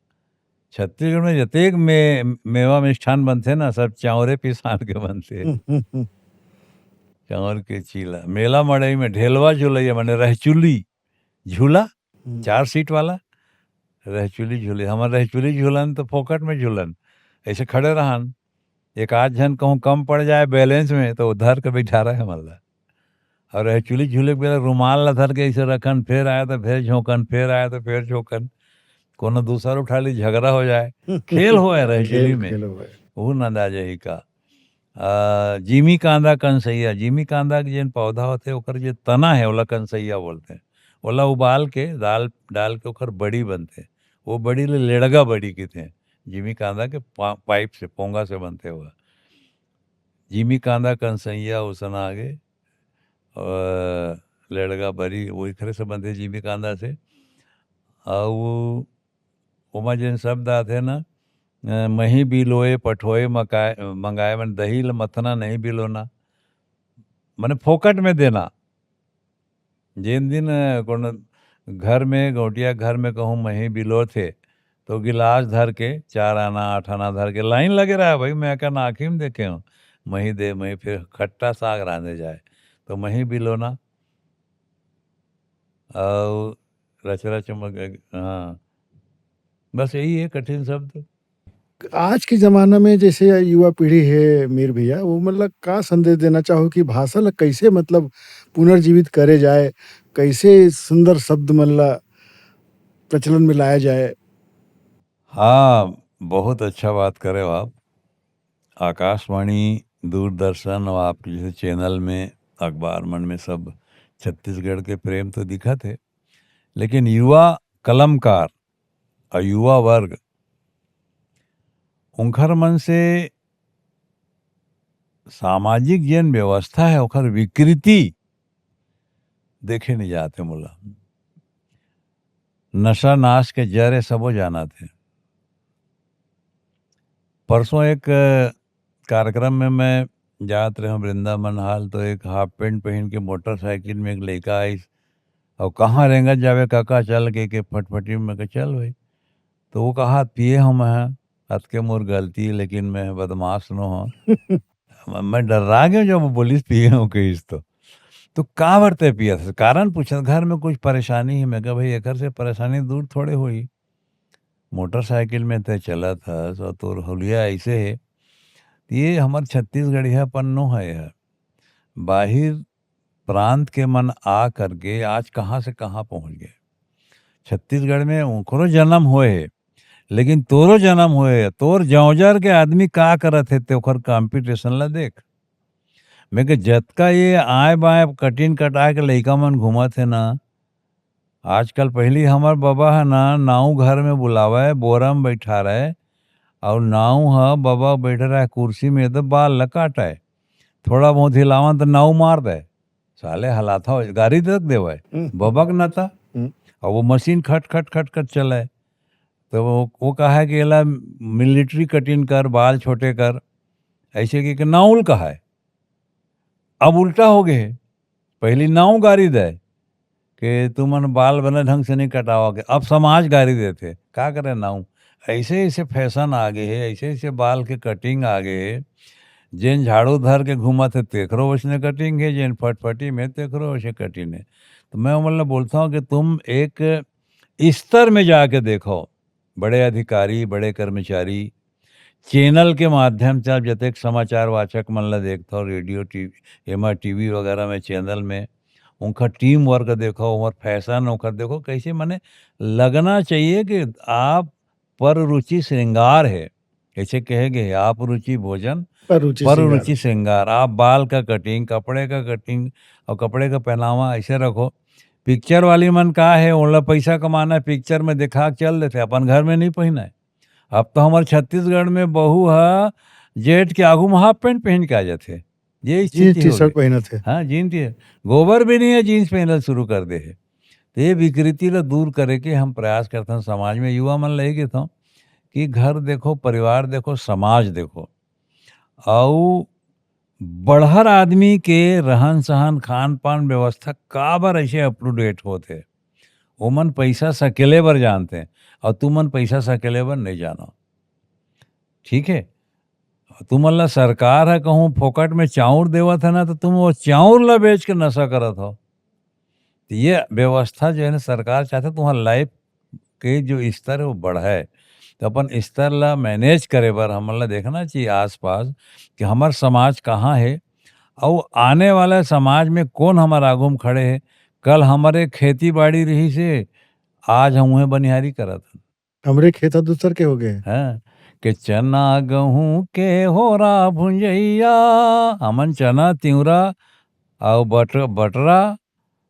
छत्तीसगढ़ में जतेक में, मेवा मिष्ठान बनथे ना, सब चाउरे पिसान के बनथे। चाउर के चीला। मेला मड़ई में ढेलवा झुलैया, माने रहचुली झूला, हम्म। चार सीट वाला रहचुली झूले। हमर रहचुली झूलन तो फोकट में झूलन, ऐसे खड़े रहन। एक आध झन कहूँ कम पड़ जाए balance में, तो वो धर के बैठा रहे हमन ला। अउ रहचुली झूले के बेला रुमाल ला धर के ऐसे रखन, फेर आए तो फेर झोंकन, फेर आए तो फेर झोंकन, कोनो दूसर उठा ली, झगड़ा हो जाए। खेल होए रहचुली खेल, में। खेल होए। ओहू नंदा जही का। अ, जिमी कांदा कंसैया, जिमी कांदा के जेन पौधा होथे, ओकर जे तना हे, ओला कंसैया बोलथे। ओला उबाल के, दाल डाल के ओकर बड़ी बनथे। वो बड़ी ले लेड़गा बड़ी कहिथे। जिमी कांदा के पा-, पाइप से, पोंगा से बनथे वो। जिमी कांदा कंसैया ओसन आगे, अ, लेड़गा बड़ी, वो एकरे से बनथे, जिमी कांदा से। अउ ओमा जेन शब्द आथे ना, अ, मही बिलोय पठोय मकाय-, मंगाय, माने दही ल मथना, नहीं बिलोना, माने फोकट में देना। जेन दिन, अ, कोनो घर में, गौंटिया घर में कहूँ मही बिलोथे, तो गिलास धर के, चार आना, आठ आना धर के लाइन लगे रहा भाई, मैं एकर आँखी में देखे हूँ, मही दे, मही, फिर खट्टा साग रांधे जाए, तो मही बिलोना। अउ रचरा चमक, हाँ, बस यही है कठिन शब्द। आज के जमाना में जैसे युवा पीढ़ी है मीर भैया, वो मतलब का संदेश देना चाहो कि भाषा ला कैसे मतलब पुनर्जीवित करे जाए, कैसे सुंदर शब्द मन ला प्रचलन में लाया जाए? हाँ, बहुत अच्छा बात करे हो आप। आकाशवाणी, दूरदर्शन और आपके जैसे चैनल में, अखबार मन में सब छत्तीसगढ़ के प्रेम तो दिखत हे, लेकिन युवा कलमकार और युवा वर्ग, उनखर मन से सामाजिक जेन व्यवस्था है, ओखर विकृति देखे नहीं जाते मोला। नशा नाश के जर ए, सबो जानत हे। परसों एक, अ, कार्यक्रम में मैं जात रहे हूँ वृंदावन हॉल, तो एक हाफ पैंट पहन के मोटरसाइकिल में एक लड़का आइस, और "कहाँ रेंगत जावे काका, चल के, के फटफटी में के चल भाई।" तो वो कहा, "पिए हूँ मैं, अतके मोर गलती, लेकिन मैं बदमाश नो हूँ।" मैं, मैं डर्रा गया जब वो बोलिस, "पिए हूँ" कहिस तो। तो "का बर ते पियत हस?" कारण पूछत, "घर में कुछ परेशानी है।" मैं कहा, "भाई, एकर से परेशानी दूर थोड़े होई। मोटरसाइकिल में ते चलत हस और तोर हुलिया ऐसे है।" ये हमर छत्तीसगढ़ियापन नो है, यह बाहिर प्रांत के मन आ करके आज कहाँ से कहाँ पहुँच गए। छत्तीसगढ़ में ओकरो जन्म होए हे, लेकिन तोरो जन्म होए हे, तोर जौजर के आदमी का करत हे, ते ओकर कॉम्पिटिशन ला देख। मैं के जतका ये आय बाय कटिन कटा के लइका मन घूमत हे ना, आजकल, पहली हमर बबा ह ना, नाऊ घर में बुलावे, बोरा में बैठा रहे, और नाऊ ह बबा बैठे रहे कुर्सी में, तो बाल ल काटे, थोड़ा बहुत हिलावन तो नाऊ मार दे, "साले हलात हो," गारी तक देवे, हम्म। बबा के नाता। हम्म। और वो मशीन खट खट खट खट चले, तो वो, वो कहा है कि "एला मिलिट्री कटिंग कर, बाल छोटे कर", ऐसे कि, कि नाऊ ल कहा है। अब उल्टा हो गए, पहली नाऊ गारी दे कि "तुमन बाल बने ढंग से नहीं कटावा के", अब समाज गारी देथे, का करे नाऊ। ऐसे ऐसे फैशन आ गए हे, ऐसे ऐसे बाल के कटिंग आ गए हे, जेन झाड़ू धर के घूमत हे तेकरो वैसने कटिंग हे, जेन फटफटी में तेकरो वैसे कटिंग हे। तो मैं मतलब बोलता हूँ कि तुम एक स्तर में जाके देखो, बड़े अधिकारी, बड़े कर्मचारी, चैनल के माध्यम से आप जतेक समाचार वाचक मन ला देखथव, रेडियो, टीवी, एमा टीवी वगैरह में, चैनल में, उनका टीम वर्क देखो, उनकर फैशन, उनकर देखो, कैसे, माने, लगना चाहिए कि आप पर रुचि श्रृंगार है। ऐसे कहे गए, "आप रुचि भोजन, पर रुचि पर श्रृंगार।" रुचि श्रृंगार।" आप बाल का कटिंग, कपड़े का कटिंग और कपड़े का पहनावा ऐसे रखो। पिक्चर वाली मन का है, ओला पैसा कमाना है, पिक्चर में दिखा के चल देथे, अपन घर में नहीं पहना है। अब तो हमारे छत्तीसगढ़ में बहू ह जेठ के आगू में हाफ पैंट पहन के आ जाथे। ये जींस स्थिति टी हो शर्ट गई। पहनत हे। हाँ, जींस टी, गोबर भी नहीं है, जींस पहनल शुरू कर दे है। तो ये विकृति ला दूर करे के हम प्रयास करथन समाज में, युवा मन ला ये कहथन कि घर देखो, परिवार देखो, समाज देखो। अउ बड़हर आदमी के रहन-सहन, खान-पान व्यवस्था काबर ऐसे up to date होत हे? ओमन पैसा सकेले बर जानथे, अउ तुमन पैसा सकेले बर नइ जानो। ठीक हे? तुमन ला सरकार ह कहूँ फोकट में चाउर देवत हे ना, तो तुम वो चाउर ला बेच के नशा करत हो। तो ये व्यवस्था जो है ना, सरकार चाहथे तुम्हारा लाइफ के जो स्तर है वो बढ़े, तो अपन स्तर ला मैनेज करे बर हमन ला देखना चाहिए आसपास कि हमर समाज कहाँ है, अउ आने वाला समाज में कौन हमर आगू में खड़े है। कल हमरे खेती बाड़ी रही से, आज हम उहे बनिहारी करत हन। हमरे खेत ह दूसर के हो गए। हाँ, के चना गहूं के होरा भुंजैया, हमन चना, तिवरा अउ बट-, बटरा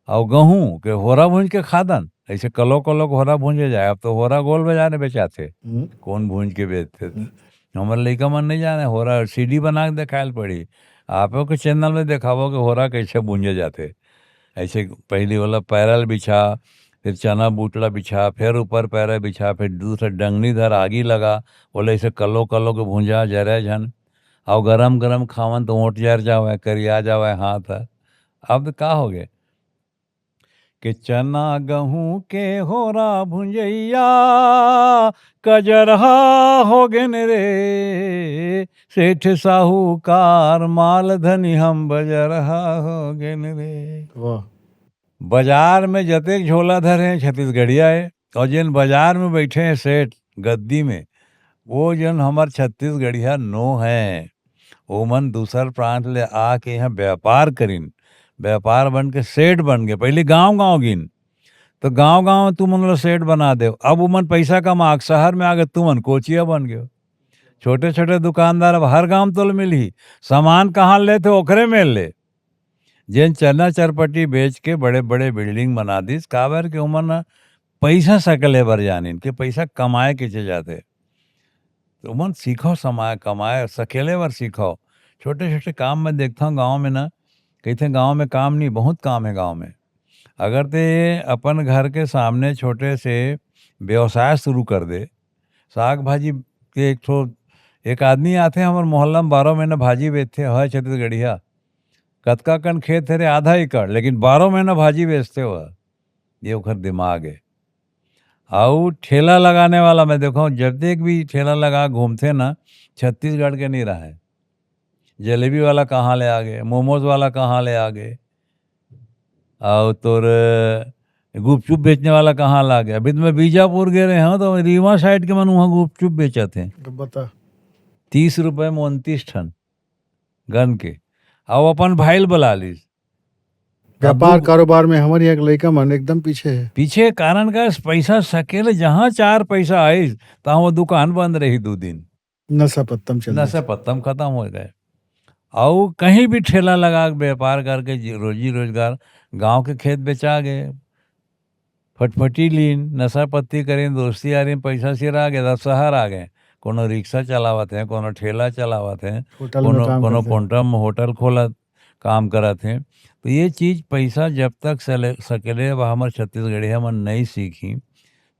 अउ गहूं के होरा भूंज के खादन। ऐसे कलो कलो के होरा भूंजे जाए। अब तो होरा गोल बाजार में बेचाथे, हम्म। कौन भूंज के बेचथे? हम्म। हमर लइका मन नहीं जाने, होरा सीडी बना के देखायल पड़ी। आपो के चैनल में देखाबो कि होरा कैसे भूंजे जाथे। ऐसे पहली वाला पैरल बिछा, फिर चना बूटला बिछा, फिर ऊपर पैरा बिछा, फिर दूसरा डंगनी धर आगी लगा, बोले ऐसे कलो कलो के भूंजा जरे झन। अउ गरम गरम खावन तो ओंट जर जावे, करिया जावे हाथ ह। अब का हो गए कि चना गहूं के होरा भुंजैया, कजरहा हो गेन रे, सेठ साहूकार माल धनी हम बजरहा हो गेन रे। वाह। बाजार में जतेक झोला धरे हैं, छत्तीसगढ़िया है, और जिन बाजार में बैठे हैं सेठ गद्दी में, वो जन हमर छत्तीसगढ़िया नो हैं। ओमन दूसर प्रांत ले आके यहाँ व्यापार करिन, व्यापार बन के सेठ बन गए। पहले गांव-गांव गिन, तो गांव गांव तुमन ला सेठ बना देव। अब उमन पैसा कमा के शहर में आ गए, तुमन कोचिया बन गए। छोटे छोटे दुकानदार अब हर गांव तोल मिलही, सामान कहाँ लेथे ओकरे में ले। जेन चना चरपटी बेच के बड़े बड़े बिल्डिंग बना दिस, काबर के उमन पैसा सकेले बर जानिन, के पैसा कमाए के चीज आथे। तो उमन सीखो, समाए कमाए सकेले बर सीखो। छोटे छोटे काम में देखता हूँ गाँव में ना, कहते गाँव में काम नहीं, बहुत काम है गाँव में। अगर ते अपन घर के सामने छोटे से व्यवसाय शुरू कर दे, साग भाजी के एक ठो, एक आदमी आथे हमर मोहल्ला में, बारह महीना भाजी बेचथे, है छत्तीसगढ़िया। कतका कन खेत हे रे? आधा एकड़, लेकिन बारह महीना भाजी बेचथे हो। ये ओकर दिमाग है। अउ ठेला लगाने वाला, मैं देखो, जतेक भी ठेला लगा घूमथे ना, छत्तीसगढ़ के नहीं रहे। जलेबी वाला कहाँ ले आ गए, मोमोज वाला कहाँ ले आ गए, अउ तोर गुपचुप बेचने वाला कहाँ ला गया? अभी तो मैं बीजापुर गे रहे हूँ, तो रीवा साइड के मन वहाँ गुपचुप बेचत हैं। तो बता। तीस रुपए में उनतीस ठन गन के, अउ अपन भाई ल बला लीस। व्यापार अब कारोबार में हमर यहाँ के लइका मन एकदम पीछे है। पीछे कारण का, पैसा सकेले, जहाँ चार पैसा आइस, तहाँ वो दुकान बंद रही दो दिन। नशा पत्तम चल नशा रहा। पत्तम खत्म हो गए। अउ कहीं भी ठेला लगा के व्यापार करके जी-, रोजी रोजगार, गांव के खेत बेचा गए, फटफटी लीन, नशा पत्ती करीन, दोस्ती यारी में पैसा सिरा गए, तब शहर आ गए। कोनो रिक्शा चलावत हैं, कोनो ठेला चलावत हैं, होटल में कोनो, काम कोनो करते हैं। कोंटा में होटल खोलत काम करत हैं। तो ये चीज पैसा जब तक सले-, सकेले, अब हमर छत्तीसगढ़िया मन नहीं सीखी,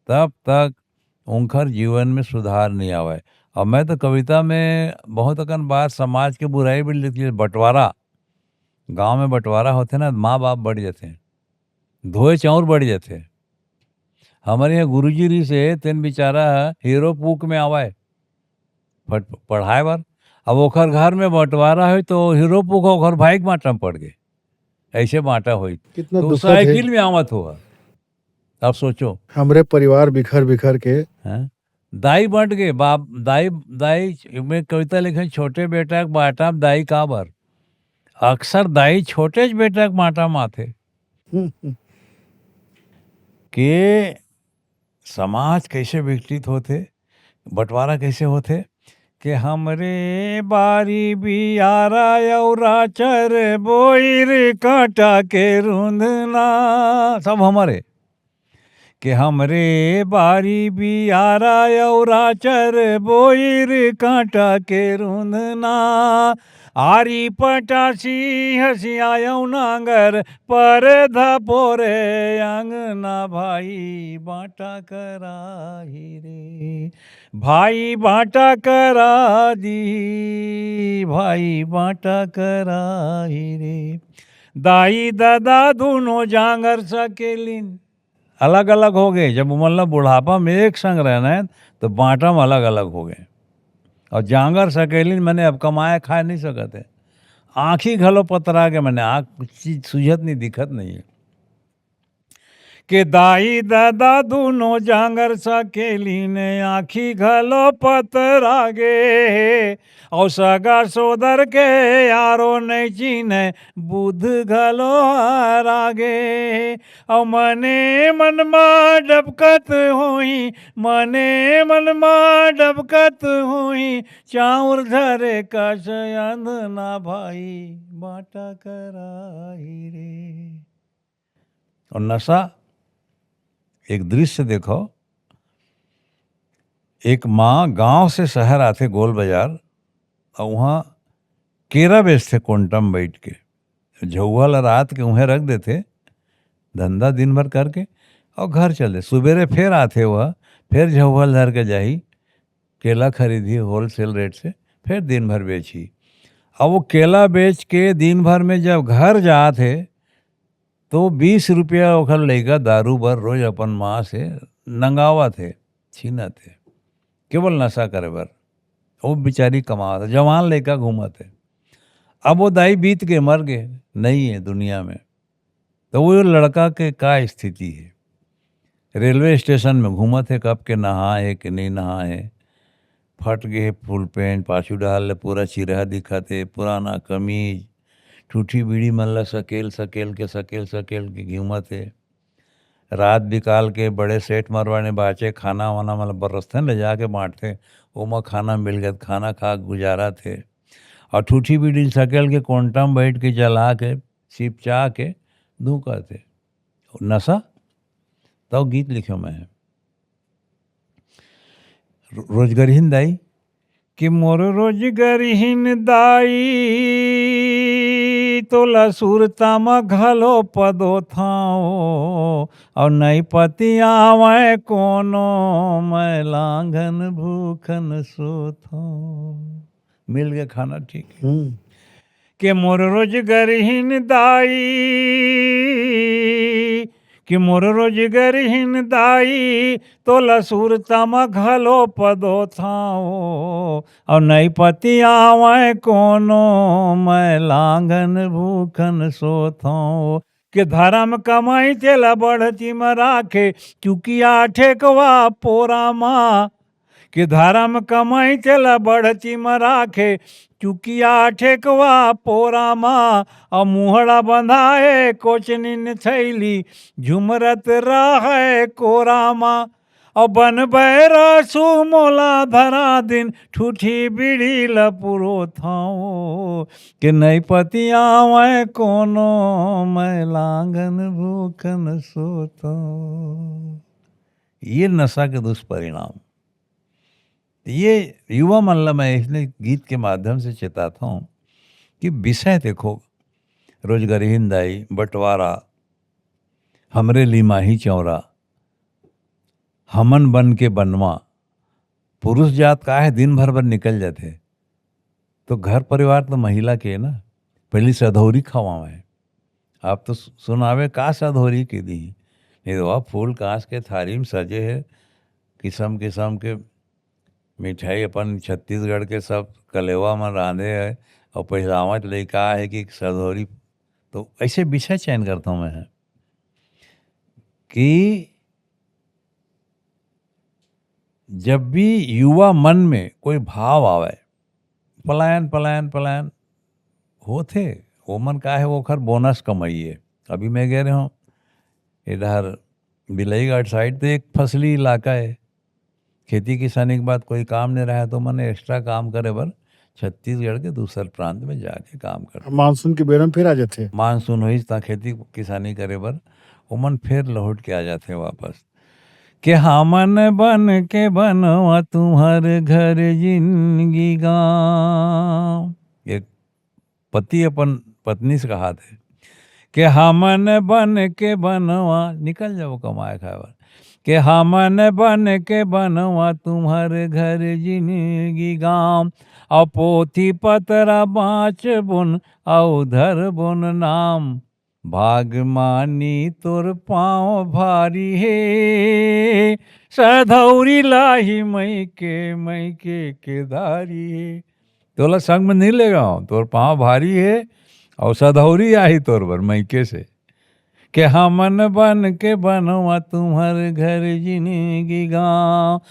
तब तक उनकर जीवन में सुधार नहीं आवे। और मैं तो कविता में बहुत अकन बार समाज के बुराई भी लिख लिया, बंटवारा, गांव में बंटवारा होथे ना, माँ बाप बढ़ जाथे, धोए चाउर बढ़ जाथे। हमर यहाँ गुरुजी रिहिसे, तेन बेचारा हीरो पूक में आवाय फट-, पढ़ाए बर। अब ओकर घर में बंटवारा होय तो हीरो पूक ओकर भाई के बांटा में पड़ गए, ऐसे बांटा होई। कितना तो दुखद है। साइकिल में आवत हुआ। अब सोचो। हमरे परिवार बिखर बिखर के। हैं? दाई बंट गए, बाप, दाई, दाई, मैं कविता लिखे, छोटे बेटा के बांटा में दाई काबर? अक्सर दाई छोटे बेटा के बांटा में आथे। हम्म, हम्म। के समाज कैसे विकसित होथे, बंटवारा कैसे होथे, के हमरे बारी बियारा अउ राचर बोइर कांटा के रूंधना, सब हमरे। के हमरे बारी बियारा अउ राचर बोइर कांटा के रूंधना, आरी पटासी हसिया अउ नांगर परधा पोरे अंगना, भाई बांटा कराही रे, भाई बांटा करा दी, भाई बांटा कराही रे। दाई ददा दूनो जांगर सकेलिन, अलग-अलग हो गए। जब उमन ला बुढ़ापा में एक संग रहना है, तो बांटा में अलग-अलग हो गए। और जांगर सकेलिन, मने अब कमाए खाए नहीं सकत है। आँखी घलो पतरा के, मने आँख चीज सूझत नहीं, दिखत नहीं है। के दाई ददा दूनो जांगर सकेलिन, आँखी घलो पतरा गे। अउ सगा सोदर के यारो नइ चिन्हय, बुध घलो हरा गे। अउ मने मन मा डबकत होही, मने मन मा डबकत होही, चाउर धरे कस अंधना, भाई बांटा कराही रे। और नशा, एक दृश्य देखो, एक माँ गांव से शहर आथे गोल बाजार, और वहाँ केरा बेचथे कोंटा में बैठ के। झउहा ला रात के उहें रख देथे, धंधा दिन भर करके, और घर चले। सुबेरे फिर आथे वह, फिर झउहा धर के जाही, केला खरीदही होलसेल रेट से, फिर दिन भर बेचही। अब वो केला बेच के दिन भर में जब घर जात हे, तो बीस रुपया ओखर लइका दारू बर रोज अपन माँ से नंगावत हे, छीनत हे, केवल नशा करे बर। वो बेचारी कमावत हे, जवान लइका घूमत हे। अब वो दाई बीत के मर गे, नहीं है दुनिया में। तो वो लड़का के का स्थिति हे? रेलवे स्टेशन में घूमत हे, कब के नहाए हे कि नहीं नहाए हे, फट गे हे फुल पैंट, पाछू डाहर ले पूरा चिरहा दिखत हे, पुराना कमीज, ठूठी बीड़ी मन ला सकेल, सकेल के, सकेल, सकेल के घूमत हे। रात बिकाल के बड़े सेठ मरवाने बाचे खाना वाना मतलब बरसथे न, ले जाके बांटथे, ओमा खाना मिल गया, खाना खा गुजारा थे। और ठूठी बीड़ी सकेल के कोंटा में बैठ के जला के, सिपचा के धूका थे। नशा, तब गीत लिखे मैं। रो-, रोजगरहीन दाई, कि मोर रोजगरहीन दाई, तोला सुरता म घलो पदोथाओ, अउ नई पतियावय कोनो, मैं लांघन भूखन सोथाओ। मिल गए खाना, ठीक है। हम्म। के मोर रोजगरहीन दाई, कि मोर रोजगरहीन दाई, तोला सुरता म घलो पदोथाओ, अउ नई पतियावय कोनो, मैं लांघन भूखन सोथाओ। के धरम कमाई तेला बढ़ती म राखे, चुकिया ठेकवा पोरा मा। के धरम कमाई तेला बढ़ती म राखे, चुकिया ठेकवा पोरा मा। अउ मुहड़ा बंधाए कोचनिन थैली, झुमरत रहय कोरा मा। अउ बन बैरा सु मोला धरा दिन, ठूठी बीड़ी ल पुरोथाओ। के नई पतियावय कोनो, मैं लांघन भूखन सोथाओ। ये नशा के दुष्परिणाम। ये युवा मन ला मैं इसने गीत के माध्यम से चेताथंव कि विषय देखो, रोजगरहीन दाई, बंटवारा, हमरे लिमाही चौरा, हमन बन के बनवा, पुरुष जात का है, दिन भर बर निकल जाथे, तो घर परिवार तो महिला के ना, पहली सधौरी खवावे। आप तो सु-, सुनावे का सधौरी के दी, नहीं तो वह फूल कांस के थारी में सजे है, किसम किसम के मिठाई अपन छत्तीसगढ़ के सब कलेवा में रांधे है, और पहिलावत लइका है कि सधौरी। तो ऐसे विषय चयन करता हूँ मैं, कि जब भी युवा मन में कोई भाव आवे, पलायन, पलायन, पलायन होथे, ओमन का है, ओखर बोनस कमाई है। अभी मैं कह रहे हूँ, इधर बिलईघाट साइड तो एक फसली इलाका है, खेती किसानी के बाद कोई काम नहीं रहा, तो मन एक्स्ट्रा काम करे बर छत्तीसगढ़ के दूसर प्रांत में जाके काम करथे। मानसून के बेरा में फिर आ जाथे। मानसून होइस त खेती किसानी करे बर ओमन फिर लौट के आ जाथे वापस। के हमन बन के बनवा तुम्हर घर जिनगी गाँव। एक पति अपन पत्नी से कहाथे, के हमन बन के बनवा, निकल जाओ कमाए खाए बर, के हमन बन के बनवा तुम्हर घर जिनगी गाँव, अउ पोथी पतरा बाँचबोन अउ धरबोन नाम। भाग मानी तोर पाँव भारी हे, सधौरी लाही मइके, मइके के दारी हे। तोला संग में नहीं लेगा, तोर पाँव भारी हे, अउ सधौरी आही तोर बर मइके से। के हमन बन के बनवा तुम्हर घर जिनगी गाँव,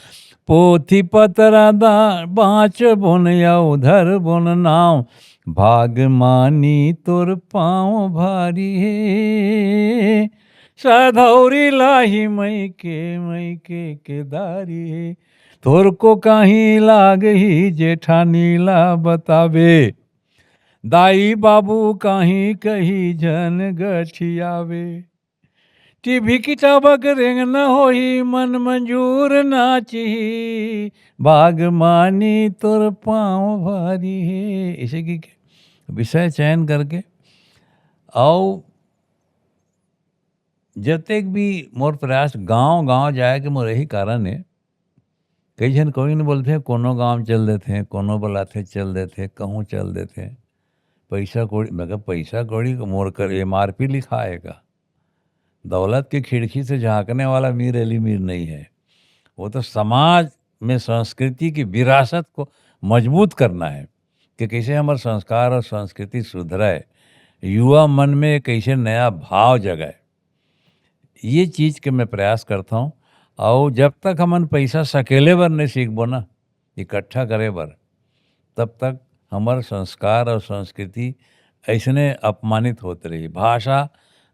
पोथी पतरा दा बाँचबोन अउ धरबोन नाम, भाग मानी तोर पाँव भारी हे, सधौरी लाही मइके, मइके के दारी हे। तोर को कहीं लागही जेठानी ला बताबे, दाई बाबू कहीं कही झन गठियावे। टीवी किताब के रेंगना होही, मन मंजूर नाचही, भाग मानी तोर पाँव भारी हे। इसे की विषय चयन करके, अउ जतेक भी मोर प्रयास गांव-गांव जाए के मोर यही कारण हे। कई झन कोई न बोलथे, कोनो गांव चल देथे, कोनो बोलाथे चल देथे, कहूँ चल देथे। पैसा कौड़ी, मैं कहा, "पैसा कौड़ी के मोर कर एमआरपी लिखा हे का? दौलत के खिड़की से झांकने वाला मीर अली मीर नहीं है।" वो तो समाज में संस्कृति की विरासत को मजबूत करना है कि कैसे हमर संस्कार और संस्कृति सुधरे, युवा मन में कैसे नया भाव जगे। ये चीज के मैं प्रयास करता हूँ। और जब तक हमन पैसा सकेले बर नहीं सीखबो ना, इकट्ठा करे बर, तब तक हमर संस्कार और संस्कृति ऐसने अपमानित होत रही। भाषा,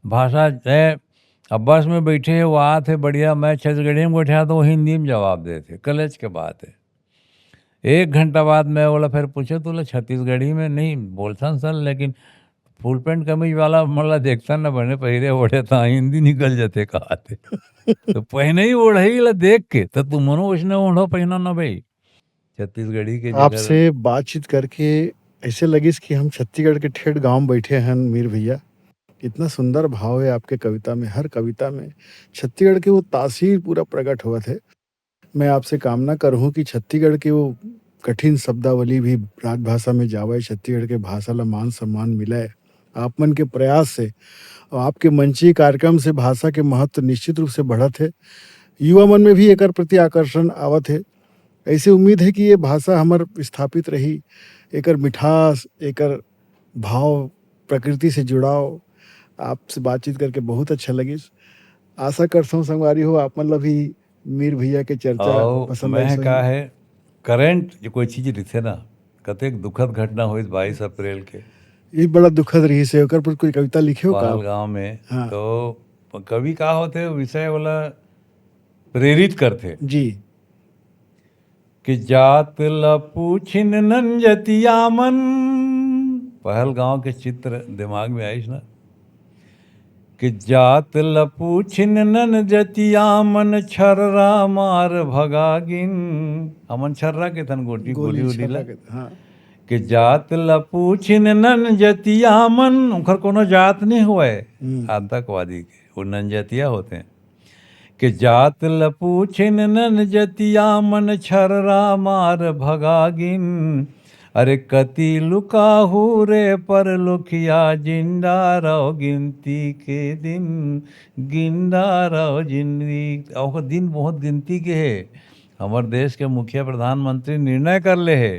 भाषा, ए, अब बस में बैठे हे, वो आत हे, बढ़िया, मैं छत्तीसगढ़ी में गोठिया तो वो हिंदी में जवाब देथे, कलेज के बात हे। एक घंटा बाद मैं ओला फिर पूछे, "तोला छत्तीसगढ़ी में नहीं बोलथन सर, लेकिन फुल पैंट कमीज वाला मन ला देखथन न बने पहिरे ओढ़े, त हिंदी निकल जाथे," कहथे। तो पहने ही ओढ़ई ला देख के, त तुमनो उसने ओढ़ो पहनो ना भाई। छत्तीसगढ़ी के जगह आपसे बातचीत करके ऐसे लगिस कि हम छत्तीसगढ़ के ठेठ गांव बैठे हन, मीर भैया। इतना सुंदर भाव है आपके कविता में, हर कविता में छत्तीसगढ़ के वो तासीर पूरा प्रकट होवत है। मैं आपसे कामना करहूँ कि छत्तीसगढ़ के वो कठिन शब्दावली भी राजभाषा में जावे, छत्तीसगढ़ के भाषा ला मान सम्मान मिले। आप मन के प्रयास से और आपके मंची कार्यक्रम से भाषा के महत्व निश्चित रूप से बढ़त है। युवा मन में भी एकर प्रति आकर्षण आवत है। ऐसे उम्मीद है कि ये भाषा हमर स्थापित रही, एकर मिठास, एकर भाव, प्रकृति से जुड़ाव। आपसे बातचीत करके बहुत अच्छा लगिस। आशा करथों संगवारी हो, आप मन ला भी मीर भैया के चर्चा अउ पसंद मैं आइस का होही। है, करंट जो कोई चीज रहिथे ना, कतेक दुखद घटना होइस बाईस अप्रैल के। ये बड़ा दुखद रहिस हे, ओकर पर कोई कविता लिखे हो का आप? पहलगांव में। हाँ। तो कवि का होथे, विषय वाला प्रेरित करथे। जी। कि जात ल पूछिन नन जतिया मन, पहलगांव के चित्र दिमाग में आइस ना, कि जात ल पूछिन नन जतिया मन, छर्रा मार भगा गिन। हमन छर्रा कहिथन गोटी, गोली गोली उली छर्रा ला। कहिथन, हाँ। कि जात ल पूछिन नन जतिया मन, ओखर कोनो जात नहीं होवय, हम्म। आतंकवादी के, वो नन जतिया होथे। कि जात ल पूछिन नन जतिया मन, छर्रा मार भगा गिन। अरे कति लुकाहू रे परलोखिया, जिन डारव गिनती के दिन, गिन डारव जिंदगी। अउ दिन बहुत गिनती के हे। हमर देश के मुखिया प्रधानमंत्री निर्णय कर ले हे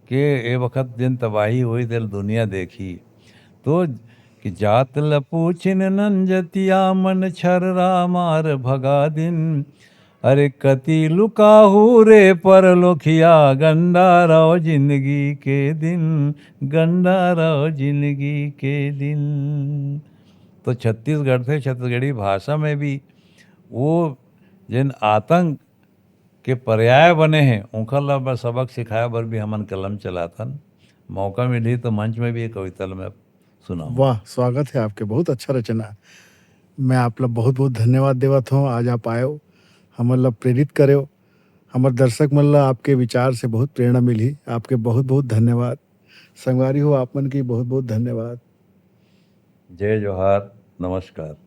कि ए वक्त जेन तबाही होई, तेल दुनिया देखी। तो कि जात ल पूछिन नन जतिया मन, छर्रा मार भगा दिन। अरे कति लुकाहू रे परलोखिया, गंडारव जिंदगी के दिन, गंडारव जिंदगी के दिन। तो छत्तीसगढ़ से छत्तीसगढ़ी भाषा में भी वो जेन आतंक के पर्याय बने हे, ओखर ला बर सबक सिखाए बर भी हमन कलम चलाथन। मौका मिलही तो मंच में भी ये कविता ला मैं सुनाऊं। वाह, स्वागत है आपके, बहुत अच्छा रचना। मैं आप ला बहुत-बहुत धन्यवाद देवत हूँ, आज आप आयो, हमन ला प्रेरित करेव, हमर दर्शक मन ला आपके विचार से बहुत प्रेरणा मिलही। आपके बहुत-बहुत धन्यवाद। संगवारी हो, आप मन के बहुत-बहुत धन्यवाद। जय जोहार, नमस्कार।